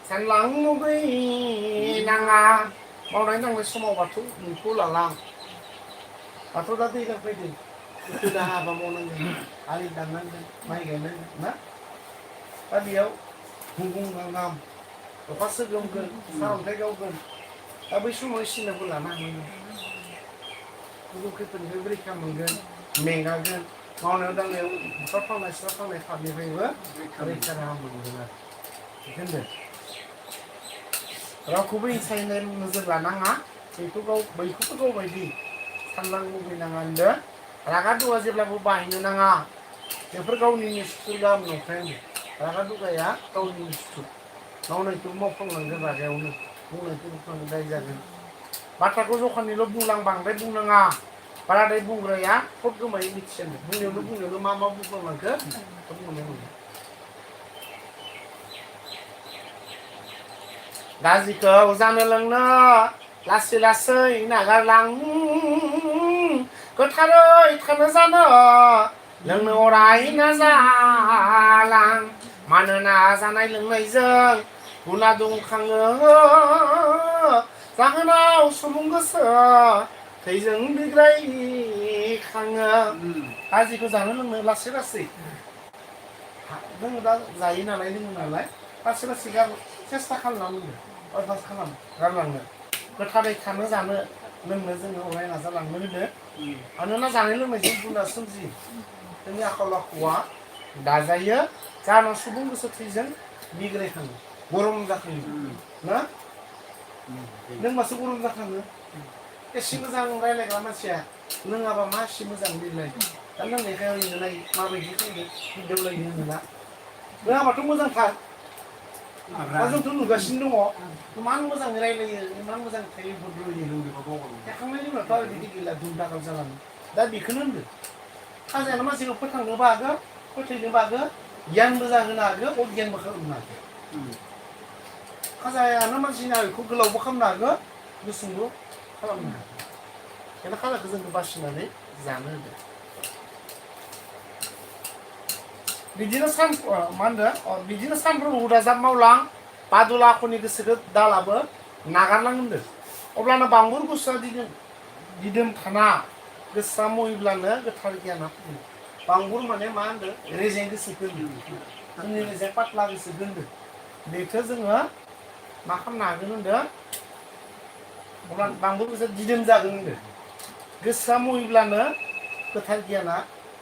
सानलां मुगैनाङा मावनाय दांनाय समाव बाथौ मुंखौ लालां बाथौ दा दैज्लां फैदों दुखु दाहा हाबा मावनांगोन आलि दाननांगोन माइ गायनांगोन ना दा बेयाव गुंगुं गांगाम अखासो गोमगोन सारअन्थाइ गावगोन दा बै समाव इसोरनोबो लाना हानांगोन दुखु खैफोदनिफ्रायबो रैखा मोनगोन मेंगागोन मावनायाव दांनायाव सुस्राफ्लांनाय फारनिफ्रायबो रैखा राहा मोनगोन आरो बेखौनो रावखौबो हिंसायनाय नोजोर लानाङा बैखौबो गावबायदि सानलां मुगैनाङा होनदों रागा दुगा जेब्लाबो बाहायनो नाङा बेफोर गावनि सुथुर गाहाम नंखाय होनदों रागा दुगाया गावनि सुथुर मावनायखौ मावफ्लांनांगोन रागायावनो बुंनायखौ बुंफ्लांनो दाय जागोन बाथ्राखौ जखानिल' बुंलां बांद्राय बुंनाङा बाराद्राय बुंग्राया फट गोमायै मिथियानो बुंनायावनो मा बुंफ्लांलांखो फट गोमायै मोनो गाज्रिखौ जानो लोंनो लासै लासै नागारलां गोथारै थानो जानो लोंनो अराय नाजालां मानोना जानाय लोंनायजों गुना दंखाङो जाहोनाव सुबुं गोसो थैजों बिग्रायखाङो गाज्रिखौ जानो लोंनो लासै लासै जोङो दा जायो नालाय लोङो नालाय लासै लासै सेस्था खालामनांगौ अयभास खालाम गारलांनो गोथारै थानो जानो लोंनो जोङो अराय नाजालांनो होनो मानोना जानाय लोंनायजों गुना सोमजियो जोंनि आखल आखुआ दाजायो जाना सुबुं गोसो थैजों बिग्रायखाङो गरम जाखाङो ना लोंबासो गरम जाखाङो एसे मोजां रायज्लायग्रा मानसिया लोङाबा मा एसे मोजां लिरलाय दा लोंनायखाय ओरैनो नाय माबायदि खालामदों देवलायनो होनोना लोङाबाथ' मोजांथार दा जोंथ' नुगासिनो दङ इमान मोजाङै रायलायो इमान मोजां थायो थाखांनायनि उनावथ' आरो बिदि गैला दुम दाखाल जालाङो दा बेखौनो होनदों खाजायानो मानसिखौ फोथांनोबो हागौ फोथायनोबो हागौ गियानबो जाहोनो हागौ अगियानबो खालामनो हागौ खाजायानो मानसिनि आयुखौ गोलावबो खालामनो हागौ गुसुंबो खालामनो हागौ बेखायनो खाजाखौ जोंखौ बासिनानै जानो होदों बिदिनो बिदिनो सानफ्रोमबो हुदाजाब मावलां बादुला आखुनि गोसोखौ दालाबो नागारलांगोन अब्लानो बांबुर गोसोआ दिदोम थाना गोसोआ महिब्लानो गोथार गियाना फैयो बांबुर माने मा होनदों रेजें गोसोखौ जोंनि रेजें पातला गोसोखौ होनदों बेखौ जोङो मा खालामनो हागोन होनदों अब्ला बांबुर गोसोआ दिदोम जागोन होनदों गोसोआ महिब्लानो गोथार गियाना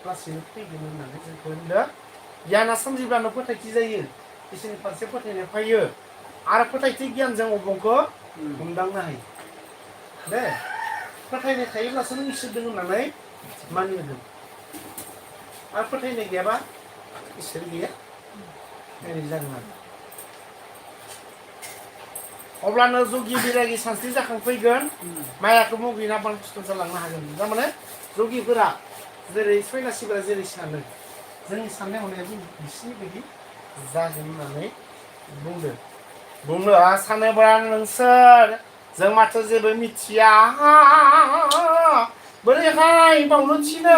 लासैनो फैगोन होननानै जोंखौ होनदों गियाना सोमजिब्लानो फोथायथि जायो इसोरनि फारसे फोथायनाय फैयो आरो फोथायथि गियानजों अबंखौ हमदांनो हायो दे फोथायनाय थायोब्लासो नों इसोर दं होननानै मानिगोन आरो फोथायनाय गैयाबा इसोर गैया ओरै जागोन आरो अब्लानो जगि बिरागि सानस्रि जाखांफैगोन मायाखौ मुगैना बांखिथ' जालांनो हागोन थारमाने जगिफोरा जेरै सयनासिफोरा जेरै सानो जोंनि साननाय हनायाबो बिसिनि बायदि जागोन होननानै बुंनो सानोब्ला नोंसोर जों माथो जेबो मिथिया बोरैहाय बावनो थिनो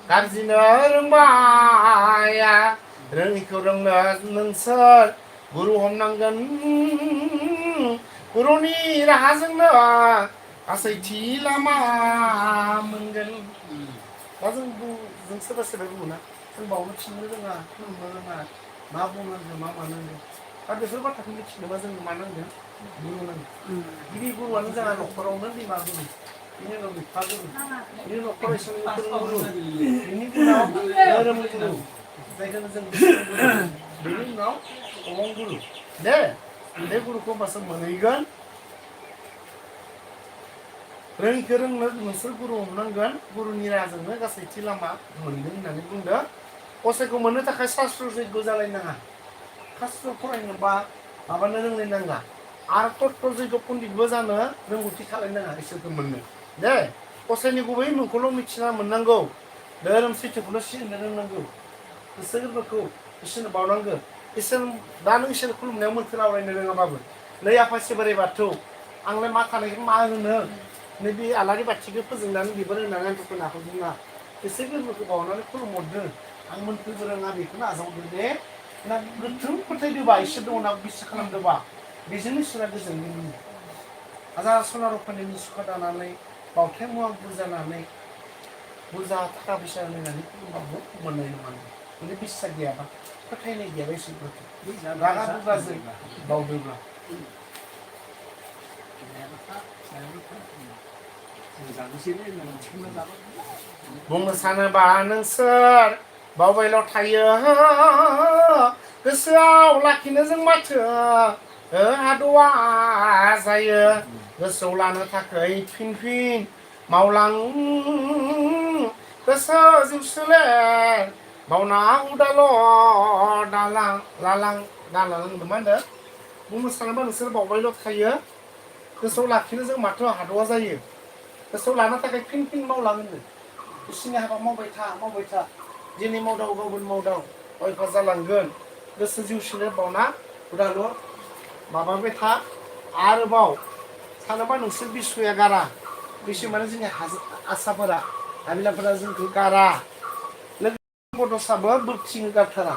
गाज्रिनो रोंबाया रोङिखौ रोंनो नोंसोर गुरु हमनांगोन गुरुनि राहाजोंनो गासैथि लामा मोनगोन दा जों सोरबा सोरबा बुङोना जों बावनो थिननो रोङा खुलुमनो रोङा मा बुंनांगौ मा मानांगौ दा बेफोर बाथ्राखौ मिथिनोबा जों मा नांगोन गुरु नांगोन गिबि गुरुआनो जोंहा न'खरावनो बिमा गुरु बिनि उनाव बिफा गुरु बिनि उनाव फरायसालिनि फोरोंगुरु बिनि उनाव धोरोम गुरु जायखौ जों बेनि उनाव अमं गुरु दे बे गुरुखौ होमबासो मोनहैगोन रोङिखौ रोंनो नोंसोर गुरु हमनांगोन गुरुनि राहाजोंनो गासैथि लामा मोनगोन होननानै बुंदों गसाइखौ मोननो थाखाय शास्त्र जैग जालायनाङा शास्त्र फरायनोबा माबानो रोंलायनाङा आरो तत्व जैग पण्डितबो जानो रोंगौथि खालायनाङा इसोरखौ मोननो दे गसाइनि गुबै मुंखौल' मिथिना मोननांगौ धोरोम सैथोखौल' सिबिनो रोंनांगौ गोसो गोरबोखौ इसोरनो बावनांगौ इसोर दा नों इसोर खुलुमनायाव मोन्थो आवरायनो रोङाबाबो नै आफा बोराइ बाथौ आंलाय मा थानायखौ मा होनो नैबे आलारि बाथिखौ फोजोंनानै बिबार होनानै आंखौ खोनाखौ बुङा गोसो गोरबोखौ बावनानै खुलुमहरदो आं मोन्थोबो रोङा बेखौनो आजावदो दे ना गोथौ फोथायदोबा इसोर दङ होनना बिसास खालामदोबा बेजोंनो इसोरा गोजोनगोन हाजार सना रुफानि मुसुखा दानानै बावथाय मुवा बुरजानानै बुरजा थाखा फैसा होनानै खुलुमबाबो मोननाय नङा माने बिसास गैयाबा फोथायनाय गैयाबा इसोरफोरखौ रागा दुगाजों बावदोब्ला बुंनो सानोबा नोंसोर बावबायल' थायो गोसोआव लाखिनो जों माथो हादवा जायो गोसोआव लानो थाखाय फिन फिन मावलां गोसो जिउ सोलेर मावना उदाल' दालां लालां दालां मा होनदों बुंनो सानोबा नोंसोर बावबायल' थायो गोसोआव लाखिनो जों माथो हादवा जायो गोसोआव लानो थाखाय फिन फिन मावलाङो बिसिनि हाबा मावबाय था दिनै मावदाव गाबोन मावदाव अयफा जालांगोन गोसो जिउ सोलेर बावना उदाल' माबाबाय था आरोबाव सानोबा नोंसोर बिसुया गारा बिसु माने जोंनि आसाफोरा हाबिलाफोरा जोंखौ गारा लोगो बड'साबो बोरथिनो गारथारा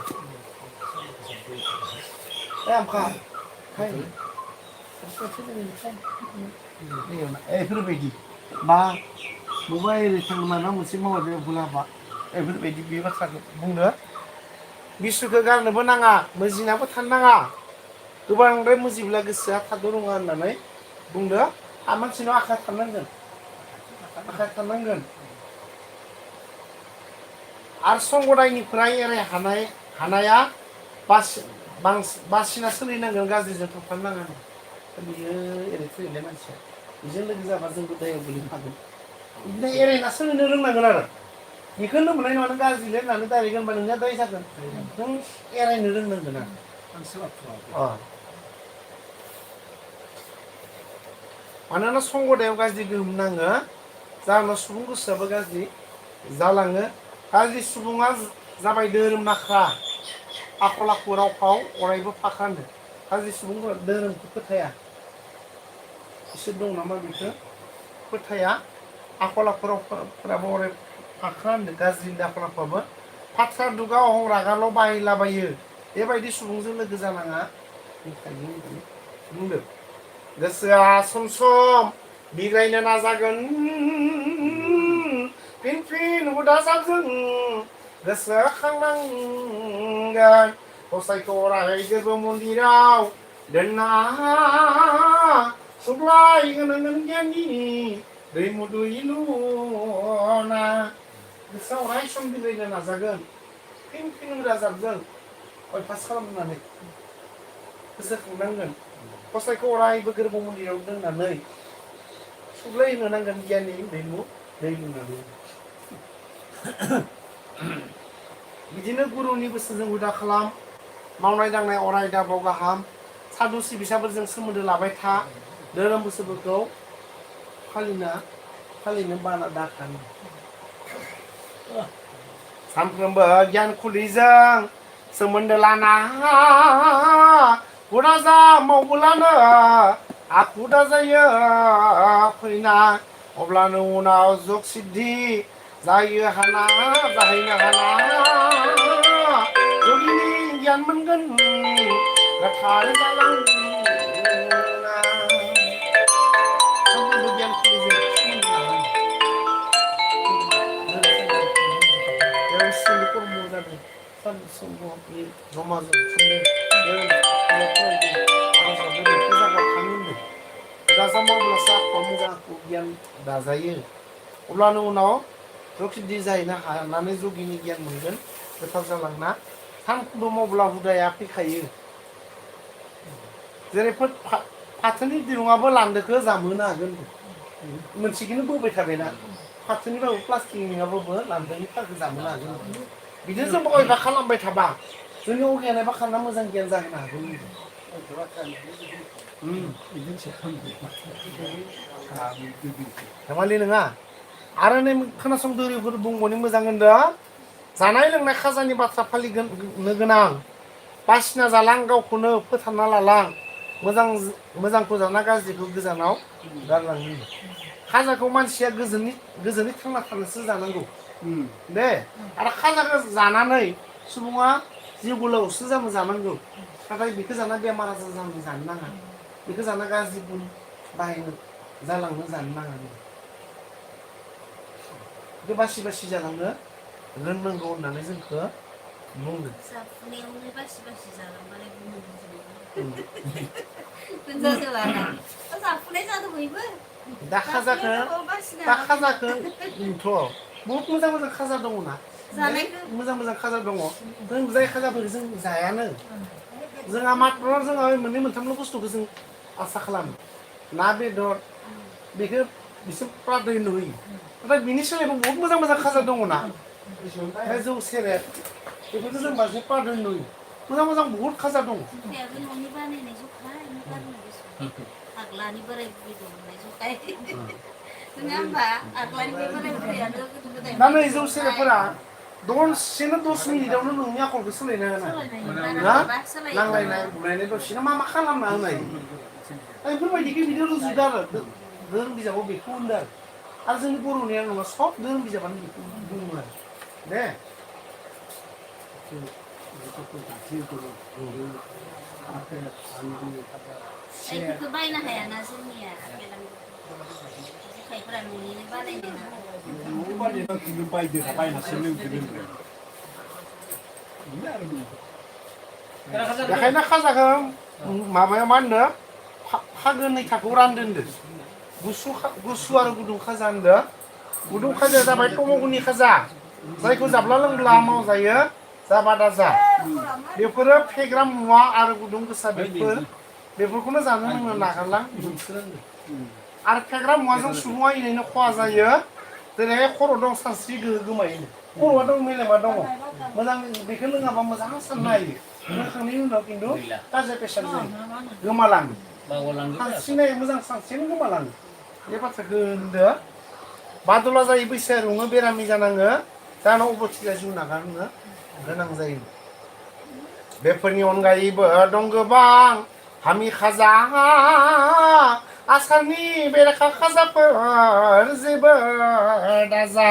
बेफोरबायदि मा बबेबा एरै थांनो माबा मोनसे मावबाय बुलाबा बेफोरबायदि बे बाथ्राखौ बुंनो बिसुखौ गारनोबो नाङा मोजिनाबो थानो नाङा गोबांद्राय मुजिब्ला गोसोआ थाद' रोङा होननानै बुंदो मानसिनाव आखा थानांगोन आरो संगदायनिफ्राय एराय हानाया बासिना सोलिनांगोन गाज्रिजों थांफानो नाङा बियो एरै फैनाय मानसिया बेजों लोगो जाबा जोंबो दायाव गोलैफागोन बिदिनो एरायना सोलिनो रोंनांगोन आरो बेखौनो मोननाय नङा नों गाज्रिले होननानै दायरेक्ट होनबा नोंनिया दाय जागोन नों एरायनो रोंनांगोन आरो मानोना संगदायाव गाज्रि गोहोम नाङो जाहोनाव सुबुं गोसोआबो गाज्रि जालाङो गाज्रि सुबुङा जाबाय धोरोम नाख्रा आखल आखु राव फाव अरायबो फाखा होनदों गाज्रि सुबुंफोरा धोरोमखौ फोथाया इसोर दं नामा बेखौ फोथाया आखल आखु रावफोराबो अराय फाखा होनदों गाज्रि आखल आखुआबो फाथ्रा दुगा अहं रागाल' बाहायलाबायो बेबायदि सुबुंजों लोगो जानाङा बुंदों गोसोआ सम सम बिग्रायनो नाजागोन फिन फिन हुदा जागोन गोसोखांनांगोन गसाइखौ अराय गोरबो मन्दिराव दोनना सुग्लाय होनांगोन गियाननि दैमुदु इलुना गोसोआव अराय सम बिग्रायनो नाजागोन फिन फिन हुदा जागोन अयभास खालामनानै गोसोखांनांगोन गसाइखौ अरायबो गोरबो मन्दिराव दोननानै सुग्लाय होनो नांगोन गियाननि दैमु दै लुनानै बिदिनो गुरुनि बोसोरजों हुदा खालाम मावनाय दांनाय अराय दाबाव गाहाम साधु सिबिसाफोरजों सोमोन्दो लाबाय था धोरोम बोसोरफोरखौ फालिनो बाना दाखान सानफ्रोमबो गियान खुलिजों सोमोन्दो लाना हुदा जा मावबोलानो आखु दाजायो फैना अब्लानो उनाव जग सिद्धि जायो हाना जाहैनो हाना जगिनि गियान मोनगोन गोथार जालांना सानफ्रोमबो गियान खुलिजों सोमोन्दो लानानै सिंनि कर्म जादों सानसुंग जमा हुदा मावब्लासो आखुआ मोजां आखु गियान दाजायो अब्लानो उनाव जग सिद्धि जाहैनो हानानै जगिनि गियान मोनगोन गोथार जालांना सानफ्रोमबो मावब्ला हुदाया फैखायो जेरै फाथोनि दिरुङाबो लान्दोखौ जामहोनो हागोन मोनसेखौनो बोबाय थाबायना फाथोनिबाबो प्लास्टिकनिबाबो लान्दोनि थारखौ जामहोनो हागोन बिदिनो जों अयबा खालामबाय थाबा जोंनि अगियान एबा खाना मोजां गियान जाहोनो हागोन धेमालि नङा आरो नै खोनासं दोरोफोर बुंबावनो मोजां होनदों जानाय लोंनाय खाजानि बाथ्रा फालिनो गोनां बासिना जालां गावखौनो फोथांना लालां मोजांखौ जाना गाज्रिखौ गोजानाव गारलां खाजाखौ मानसिया गोजोनै थांना थानोसो जानांगौ दे आरो खाजाखौ जानानै सुबुङा जिउ गोलावसो जानांगौ नाथाय बेखौ जाना बेमार आजार जानो नाङा बेखौ जाना गाज्रि गुन बाहायनो जालांनो जानो नाङा बेखौ बासि बासि जालांनो रोंनांगौ होननानै जोंखौ बुंदों जाफुनायावनो बासि बासि जालांबालाय दा खाजाखौ बहुत मोजां मोजां खाजा दङ ना मोजां खाजा दङ जों जाय खाजाफोरखौ जों जायानो जोंहा मात्र जोंहा मोननै मोनथामल' बुस्थुखौ जों आसा खालामो ना बेदर बेखौ बिसोर प्राधान्य होयो नाथाय बिनि सोलायबो बहुत मोजां खाजा दङ ना जौ सेरेब बेफोरखौ जों बांसिन प्राधान्य होयो मोजां बहुत खाजा दङ दा नै जौ सेरेबफोरा दसेनो 10 मिनिटावनो नोंनि आखलखौ सोलायनो हानाय ना नांलायनाय बुलायनाय दसेनो मा खालामना होनाय बेफोरबायदिखौ बिदि रुजुदों आरो धोरोम बिजाबाव बेखौ होनदों आरो जोंनि बर'निया नङा सब धोरोम बिजाबानो बेखौ बुङो आरो दे बायनो हायाना जोंनिया खायफोरा न'निनो बेखायनो खाजाखौ माबाया मा होनदों फागोनै थाखोआव रानदों होनदों गुसु आरो गुदुं खाजा होनदों गुदुं खाजाया जाबाय तमगुनि खाजा जायखौ जाब्ला लोंब्ला मावजायो जाबा दाजा बेफोरो फेग्रा मुवा आरो गुदुं गोसा बेफोरखौनो जानो लोंनो नागारलां बिसोरो आरो फेग्रा मुवाजों सुबुङा इरैनो खहा जायो जेरैहाय खर' दं सानस्रि गोहो गोमायो खर'आ दं मेलेमा दङ मोजां बेखौ लोङाबा मोजां साननो हायो लोंखांनायनि उनाव खिन्थु गाज्रि बेसाद जायो गोमालाङो सानस्रिनाय मोजां सानस्रिनो गोमालाङो बे बाथ्राखौ होनदों बादुला जायो बैसोआ रुङो बेरामि जानाङो जानाव अबथिरा जिउ नागारनो गोनां जायो बेफोरनि अनगायैबो दं गोबां हामि खाजा आसारनि बेरेखा खाजाफोर जेबो दाजा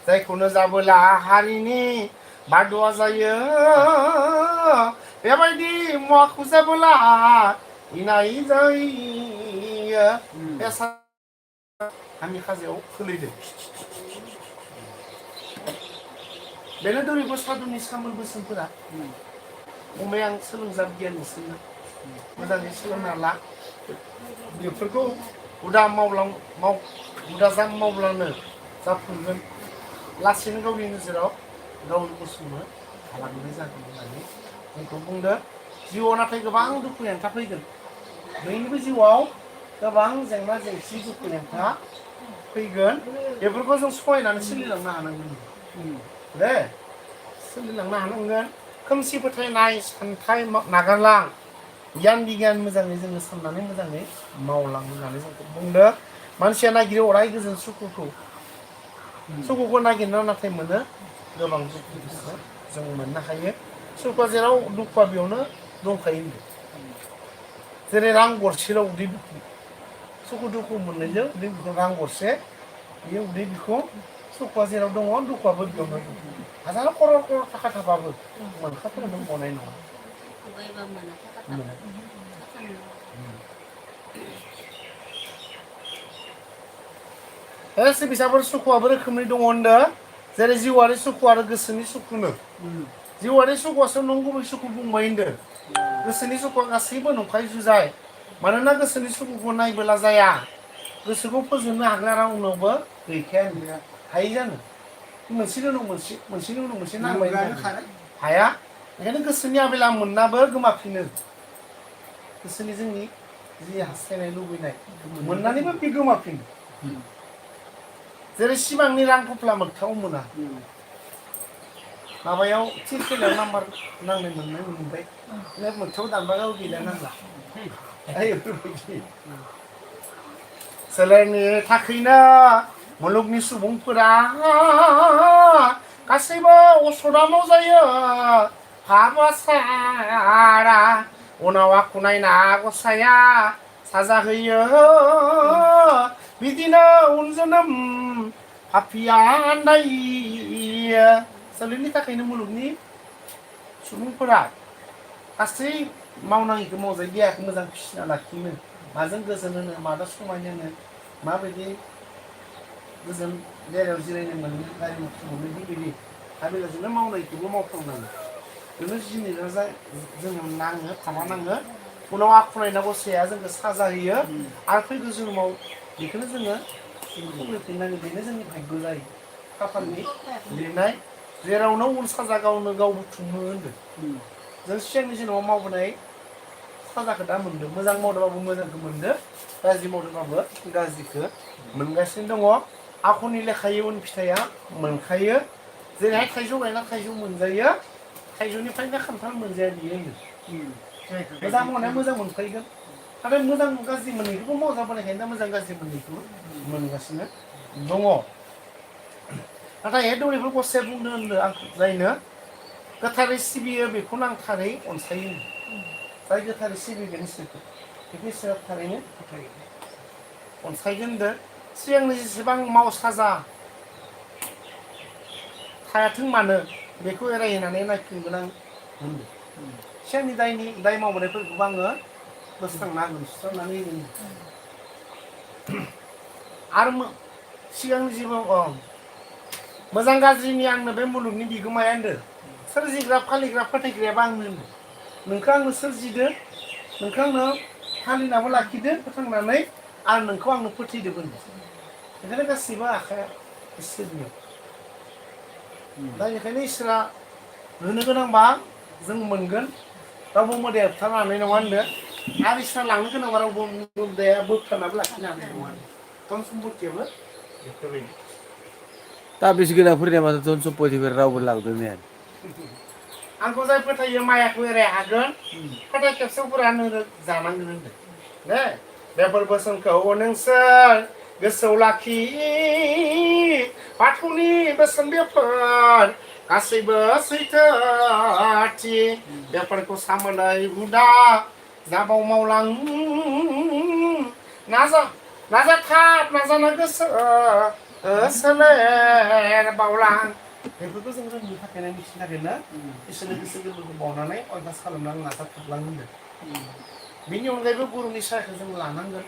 जायखौनो जाबोला हारिनि बादुआ जायो बेबायदि मुवाखौ जाबोला इनाय जायो बे गामि खाजायाव खोलैदों बेनो दौरिबो सादुनि सामोल बोसोनफोरा फंबाय आं सोलोंजाब गियान नोंसोरनो मोजाङै सोलोंना ला बेफोरखौ हुदा मावब्लानो जाफुंगोन लासैनो गावनि नोजोराव गावनि गसंनो हालांनाय जागोन होननानै जोंखौ बुंदों जिउआव नाथाय गोबां दुखु हेंथा फैगोन बयनिबो जिउआव गोबां जेंना जेंसि दुखु हेंथा फैगोन बेफोरखौ जों सहायनानै सोलिलांनो हानांगोन दे सोलिलांनो हानांगोन खोमसि फोथायनाय सानथाय नागारलां गियान बिगियान मोजाङै जोङो साननानै मोजाङै मावलां होननानै जोंखौ बुंदों मानसिया नागिरो अराय गोजोन सुखुखौ नागिरना नाथाय मोनो गोबां दुखुखौ जों मोननो हायो सुखुआ जेराव दुखुआ बेयावनो दंखायो होनदों जेरै रां गरसेल' उदै दुखु सुखु दुखु मोननायजों उदै बिखौ रां गरसे बेयो उदै बिखौ सुखुआ जेराव दङ दुखुआबो बेयावनो दं हाजार खरर थाखा थाबाबो मोनखाथार नों गनाय नङा सिबिसाफोर सुखुआबो रोखोमनि दङ होनदों जेरै जिउआरि सुखु आरो गोसोनि सुखुनो जिउआरि सुखुआसो नंगुबै सुखु बुंबाय होनदों गोसोनि सुखुआ गासैबो नंखाय जुजाय मानोना गोसोनि सुखुखौ नायबोला जाया गोसोखौ फोजोबनो हाग्रा रावनावबो गैखाया हायो जानो मोनसेनि उनाव मोनसे नांबाय हाया ओंखायनो गोसोनि आबेला मोननाबो गोमाफिनो गोसोनि जोंनि जि हास्थायनाय लुबैनाय मोननानैबो बे गोमाफिनो जेरै सिमांनि रां थफ्ला मोगथाङाव मोना माबायाव थिरखेलायाव नाम्बार नांनाय मोनबाय मोगथाङाव दानबागाव गैला नांला सोलेरनि थाखैनो मुलुगनि सुबुंफोरा गासैबो असदामाव जायो हाबा सारा उनाव आखु नायना गसाया साजा होयो बिदिनो उन जोनोम पापिया आन्दायो सोलेरनि थाखायनो मुलुगनि सुबुंफोरा गासै मावनाङिखौ मावजाय देहाखौ मोजां फिसिना लाखिनो माजों गोजोन होनो माजों समायनो होनो माबायदि गोजोन देरायाव जिरायनो मोनो गारि मटर मोनो बेबायदि आरो बेबायदिनो मावनायखौबो मावफ्लांनांगो बेनो जिनिसा जोङो नाङो थामा नाङो उनाव आखु नायना गसाया जोंखौ साजा होयो आरो फैगौ जोनोमाव बेखौनो जोङो खुंफिननांगोन बेनो जोंनि भाग्य जायो खाफालनि लिरनाय जेरावनो उन साजा गावनो गाव बुथुमो होनदों जों सिगांनि जोनोमाव मावबोनाय साजाखौ दा मोनदों मोजां मावदोंबाबो मोजांखौ मोनदों गाज्रि मावदोंबाबो गाज्रिखौ मोनगासिनो दङ आखुनि लेखायै उन फिथाइया मोनखायो जेरैहाय थाइजौ गायना थाइजौ मोनजायो थाइजौनिफ्रायनो खान्थाल मोनजाया बियो मोजां मावनाया मोजां मोनफैगोन नाथाय मोजां गाज्रि मोननैखौबो मावजाबोनायखायनो दा मोजां गाज्रि मोननैखौबो मोनगासिनो दङ नाथाय दौरिफोर गसाया बुंदों होनदों आं जायनो गोथारै सिबियो बेखौनो आं थारै अनसायो जाय गोथारै सिबिगोन इसोरखौ बेखौ इसोरा थारैनो अनसायगोन होनदों सिगांनि जेसेबां माव साजा थायाथों मानो बेखौ एरायहोनानै नायफिनगोन आं होनदों सिगांनि दाय मावबोनायफोरखौबो आङो बोस्रांना होगोन सुस्रांनानै होगोन आरो सिगांनि जिउआव मोजां गाज्रिनि आंनो बे मुलुगनि बिगोमाया होनदों सोरजिग्रा फालिग्रा फोथायग्रायाबो आंनो होनदों नोंखौ आंनो सोरजिदो नोंखौ आंनो फालिनाबो लाखिदो फोथांनानै आरो नोंखौ आंनो फोथैदोबो होनदों ओंखायनो गासैबो आखाया इसोरनियाव दा बेखायनो इसोरा होनो गोनांबा जों मोनगोन रावबो मोदाया होबथानो हानाय नङा होनदों आरो इसोरा लांनो गोनांबा रावबो मोदाया बोबथानाबो लाखिनो हानाय नङा धन सम्पतियाबो बेफोरबायदि दा बिसि गोनांफोरनिया माथो धन सम्पतिफोर रावबो लांदों ने आंखौ जाय फोथायो मायाखौ एराय हागोन फोथाय खेबसेफोरा नोङो जानांगोन होनदों दे बेफोर बोसोनखौ नोंसोर गोसोआव लाखि बाथौनि बोसोन बेफोर गासैबो सैथोथि बेफोरखौ सामोलै हुदा जाबाव मावलां नाजाथाब नाजानो गोसो सोलेर बावलां बेफोरखौ जों रोंनो थाखायनो मिथिनो थाखायनो इसोरनो गोसो गोरबोखौ बावनानै अभ्यास खालामनानै नाजाथाबलांनांगोन बेनि अनगायैबो गुरुनि साहायखौ जों लानांगोन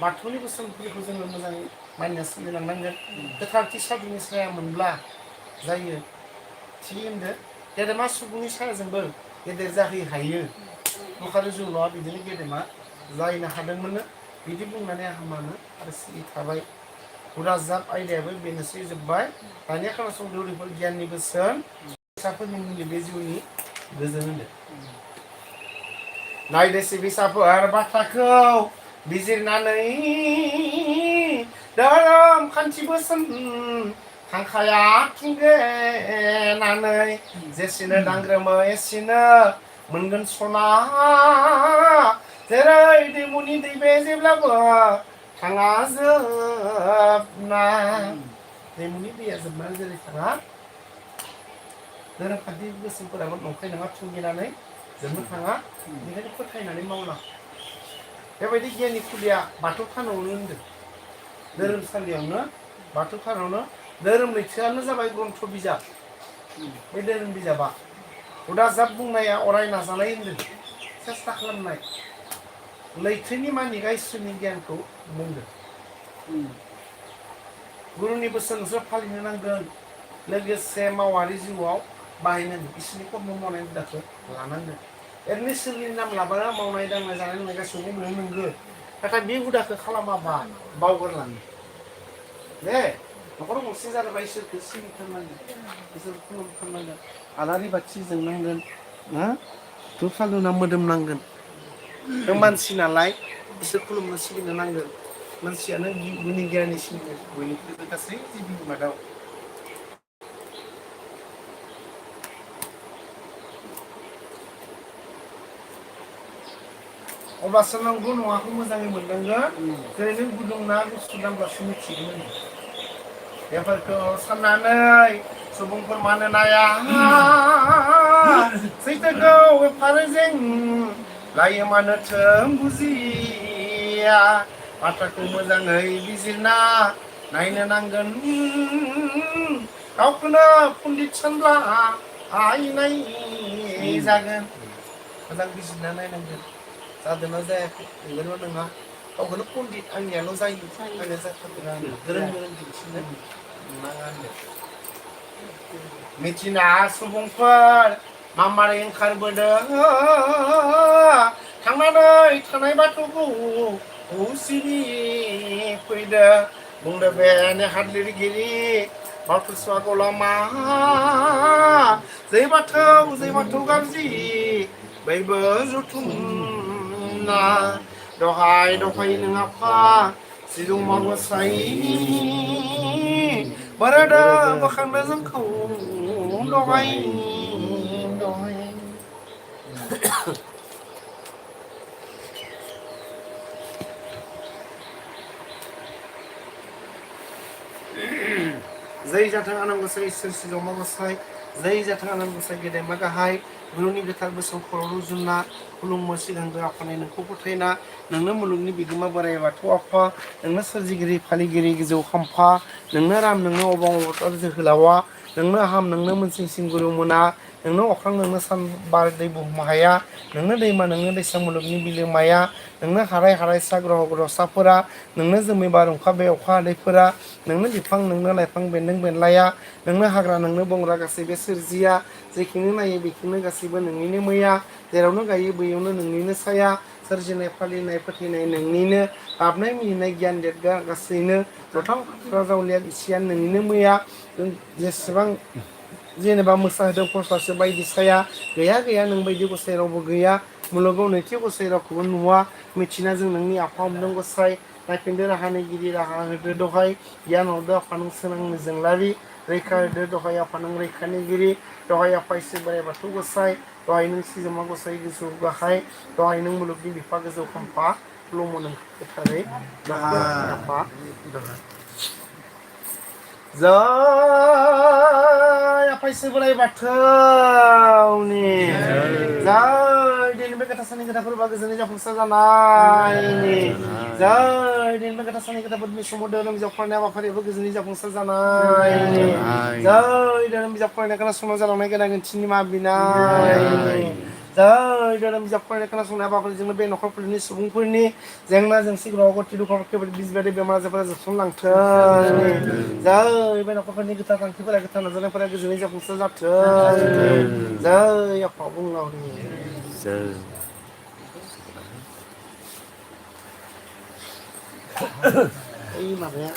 बाथौनि बोसोनफोरखौ जोङो मोजाङै मानिना सोलिलांनांगोन गोथारथि साधुनि साया मोनब्ला जायो थि होनदो गेदेमा सुबुंनि सायाजोंबो गेदेर जाहै हायो नखारि जुल'आ बिदिनो गेदेमा जाहैनो हादोंमोननो बिदि बुंनानै आं मानो आरो सिरि थाबाय उराजाब आयदायाबो बेनोसै जोब्बाय दानिया खोनासंदो ओरैफोर गियाननि बोसोन फिसाफोरनि मुलि बे जिउनि गोजोन होनो नायदो सिबिसाफोर बाथ्राखौ बिजिरनानै धोरोम खान्थि बोसोन हांखाया थुंगेनानै जेसेनो दांग्रोमो एसेनो मोनगोन सना जेरै दैमुनि दै बे जेब्लाबो थाङा जोबना दैमुनि दैया जोबनानै जेरै थाङा धोरोम खान्थि बोसोनफोराबो नंखाय नङा थुंगेनानै जोबनो थाङा बेनिखायनो फोथायनानै मावना बेबायदि गियाननि खुदिया बाथौ थानावनो होनदों धोरोमसालियावनो बाथौ थानावनो धोरोम लैथोआनो जाबाय ग्रन्थ बिजाब बे धोरोम बिजाबा उदाजाब बुंनाया अराय नाजानाय होनदों सेस्था खालामनाय लैथोनि मानिगा इसोरनि गियानखौ बुंदों गुरुनि बोसोनसो फालिनो नांगोन लोगोसे मावारि जिउआव बाहायनांगोन इसोरनि कर्म मावनाय हुदाखौ लानांगोन ओरैनो सोरनि नाम लाबानो मावनाय दांनाय जानाय लोंनाय गासैबो मोननो नांगोन नाथाय बे हुदाखौ खालामाबा बावगारलाङो दे न'खर गंसे जादोंबा इसोरखौ सिबिथारनांगोन इसोरखौ खुलुमथारनांगोन आलारि बाथि जोंनांगोन ना धुप सालुना मोदोमनांगोन जों मानसि नालाय इसोर खुलुमनो सिबिनो नांगोन मानसियानो गुनि गियानिसिन बयनिख्रुइबो गासै जिबिनि मादाव अब्लासो नांगौ नङाखौ मोजाङै मोननांगोन जेरै नों गुदुं ना गुसु नांब्लासो मिथिगोन बेफोरखौ साननानै सुबुंफोर मानो नाया सैथोखौ एफारो जें लायो मानो थों बुजिया बाथ्राखौ मोजाङै बिजिरना नायनो नांगोन गावखौनो पण्डित सानब्ला आयनाय जागोन मोजां बिजिरना नायनांगोन जादोंना जायाखै नंगौना नङा गावखौनो पण्डित आंनियाल' जायो आंनिया जाथारगोन गोरों गोरों दिन्थिनो नाङा होनदों मिथिना सुबुंफोर मा मारै ओंखारबोदों थांनानै थानाय बाथौखौ सिबिफैदों बुंदों बे नेहाद लिरगिरि बाथौ गलामा जै बाथौ गाज्रि बैबो जुथुमना दहाय नों आफा सिजौमा गसाइ बोरादा बोखांदो जोंखौ दहाय जै जाथों आनान गसाइ इसोर सिजौमा गसाइ जै जाथों आनान गसाइ गेदेमा गाहाय गुरुनि गोथार बोसोन खर' रुजुना खुलुमो सिगांग्रो आफानि नोंखौ फोथायना नोंनो मुलुगनि बिगोमा बोराइ बाथौ आफा नोंनो सोरजिगिरि फालिगिरि गोजौ खाम्फा नोंनो राम नोंनो अबं अबतार जोहोलावा नोंनो हाम नोंनो मोनसिंसिं गुरु मोना नोंनो अख्रां नोंनो सान बार दै बुहुमाहाया नोंनो दैमा नोंनो दैसा मुलुगनि बिलोमाया नोंनो हाराय सा ग्रह ग्रहसाफोरा नोंनो जोमै बार अखा बे अखा हादैफोरा नोंनो बिफां नोंनो लाइफां बेन्दों बेनलाया नोंनो हाग्रा नोंनो बंग्रा गासैबो सोरजिया जेखिनो नायो बेखिनो गासैबो नोंनिनो मैया जेरावनो गायो बैयावनो नोंनिनो साया सोरजिनाय फालिनाय फोथैनाय नोंनिनो गाबनाय मिनिनाय गियान देरगा गासैनो जथां फाख्रा जावलिया इसियान नोंनिनो मैया जेसेबां जेनेबा मोसाहोदों फस्लासो बायदि साया गैया नों बायदि गसाइ रावबो गैया मुलुगाव नैथि गसाइ रावखौबो नुवा मिथिना जों नोंनि आफा हमदों गसाइ नायफिनदो राहानिगिरि राहा होदो दहाय गियान हरदो आफा नों सोरांनि जोंलारि रैखा होदो दहाय आफा नों रैखानिगिरि दहाय आफा इसोर बोराइ बाथौ गसाइ दहाय नों सिजौमा गसाइ गोजौ गाहाय दहाय नों मुलुगनि बिफा गोजौ खाम्फा खुलुमो नोंखौ गोथारै आफा जै आफा इसोर बोराइ बाथौनि जै दिनै बे गोथार साननि खोथाफोरबा गोजोनै जाफुंसार जानायनि जै दिनै खोथा साननि खोथाफोरनि समाव धोरोम बिजाब फरायनाय हाबाफारियाबो गोजोननि जाफुंसार जानाय जय धोरोम बिजाब फरायनाय खोनासंनायाव जालांनाय गोनां गोनांथिनि मा बिनाय जय धोरोम बिजाब फरायनाय खोनासंनाय हाबाफारिजोंनो बे न'खरफोरनि सुबुंफोरनि जेंना जेंसि ग्रह गति दुखु खैफोद बिस बायदि बेमार आजारफोरा जोबस्रांलांथों जय बे न'खरफोरनि गोथार थांखिफोरा गोथार नाजानायफोरा गोजोनै जाफुंसार जाथों जय आफा बुंलावरि ओइ माबाया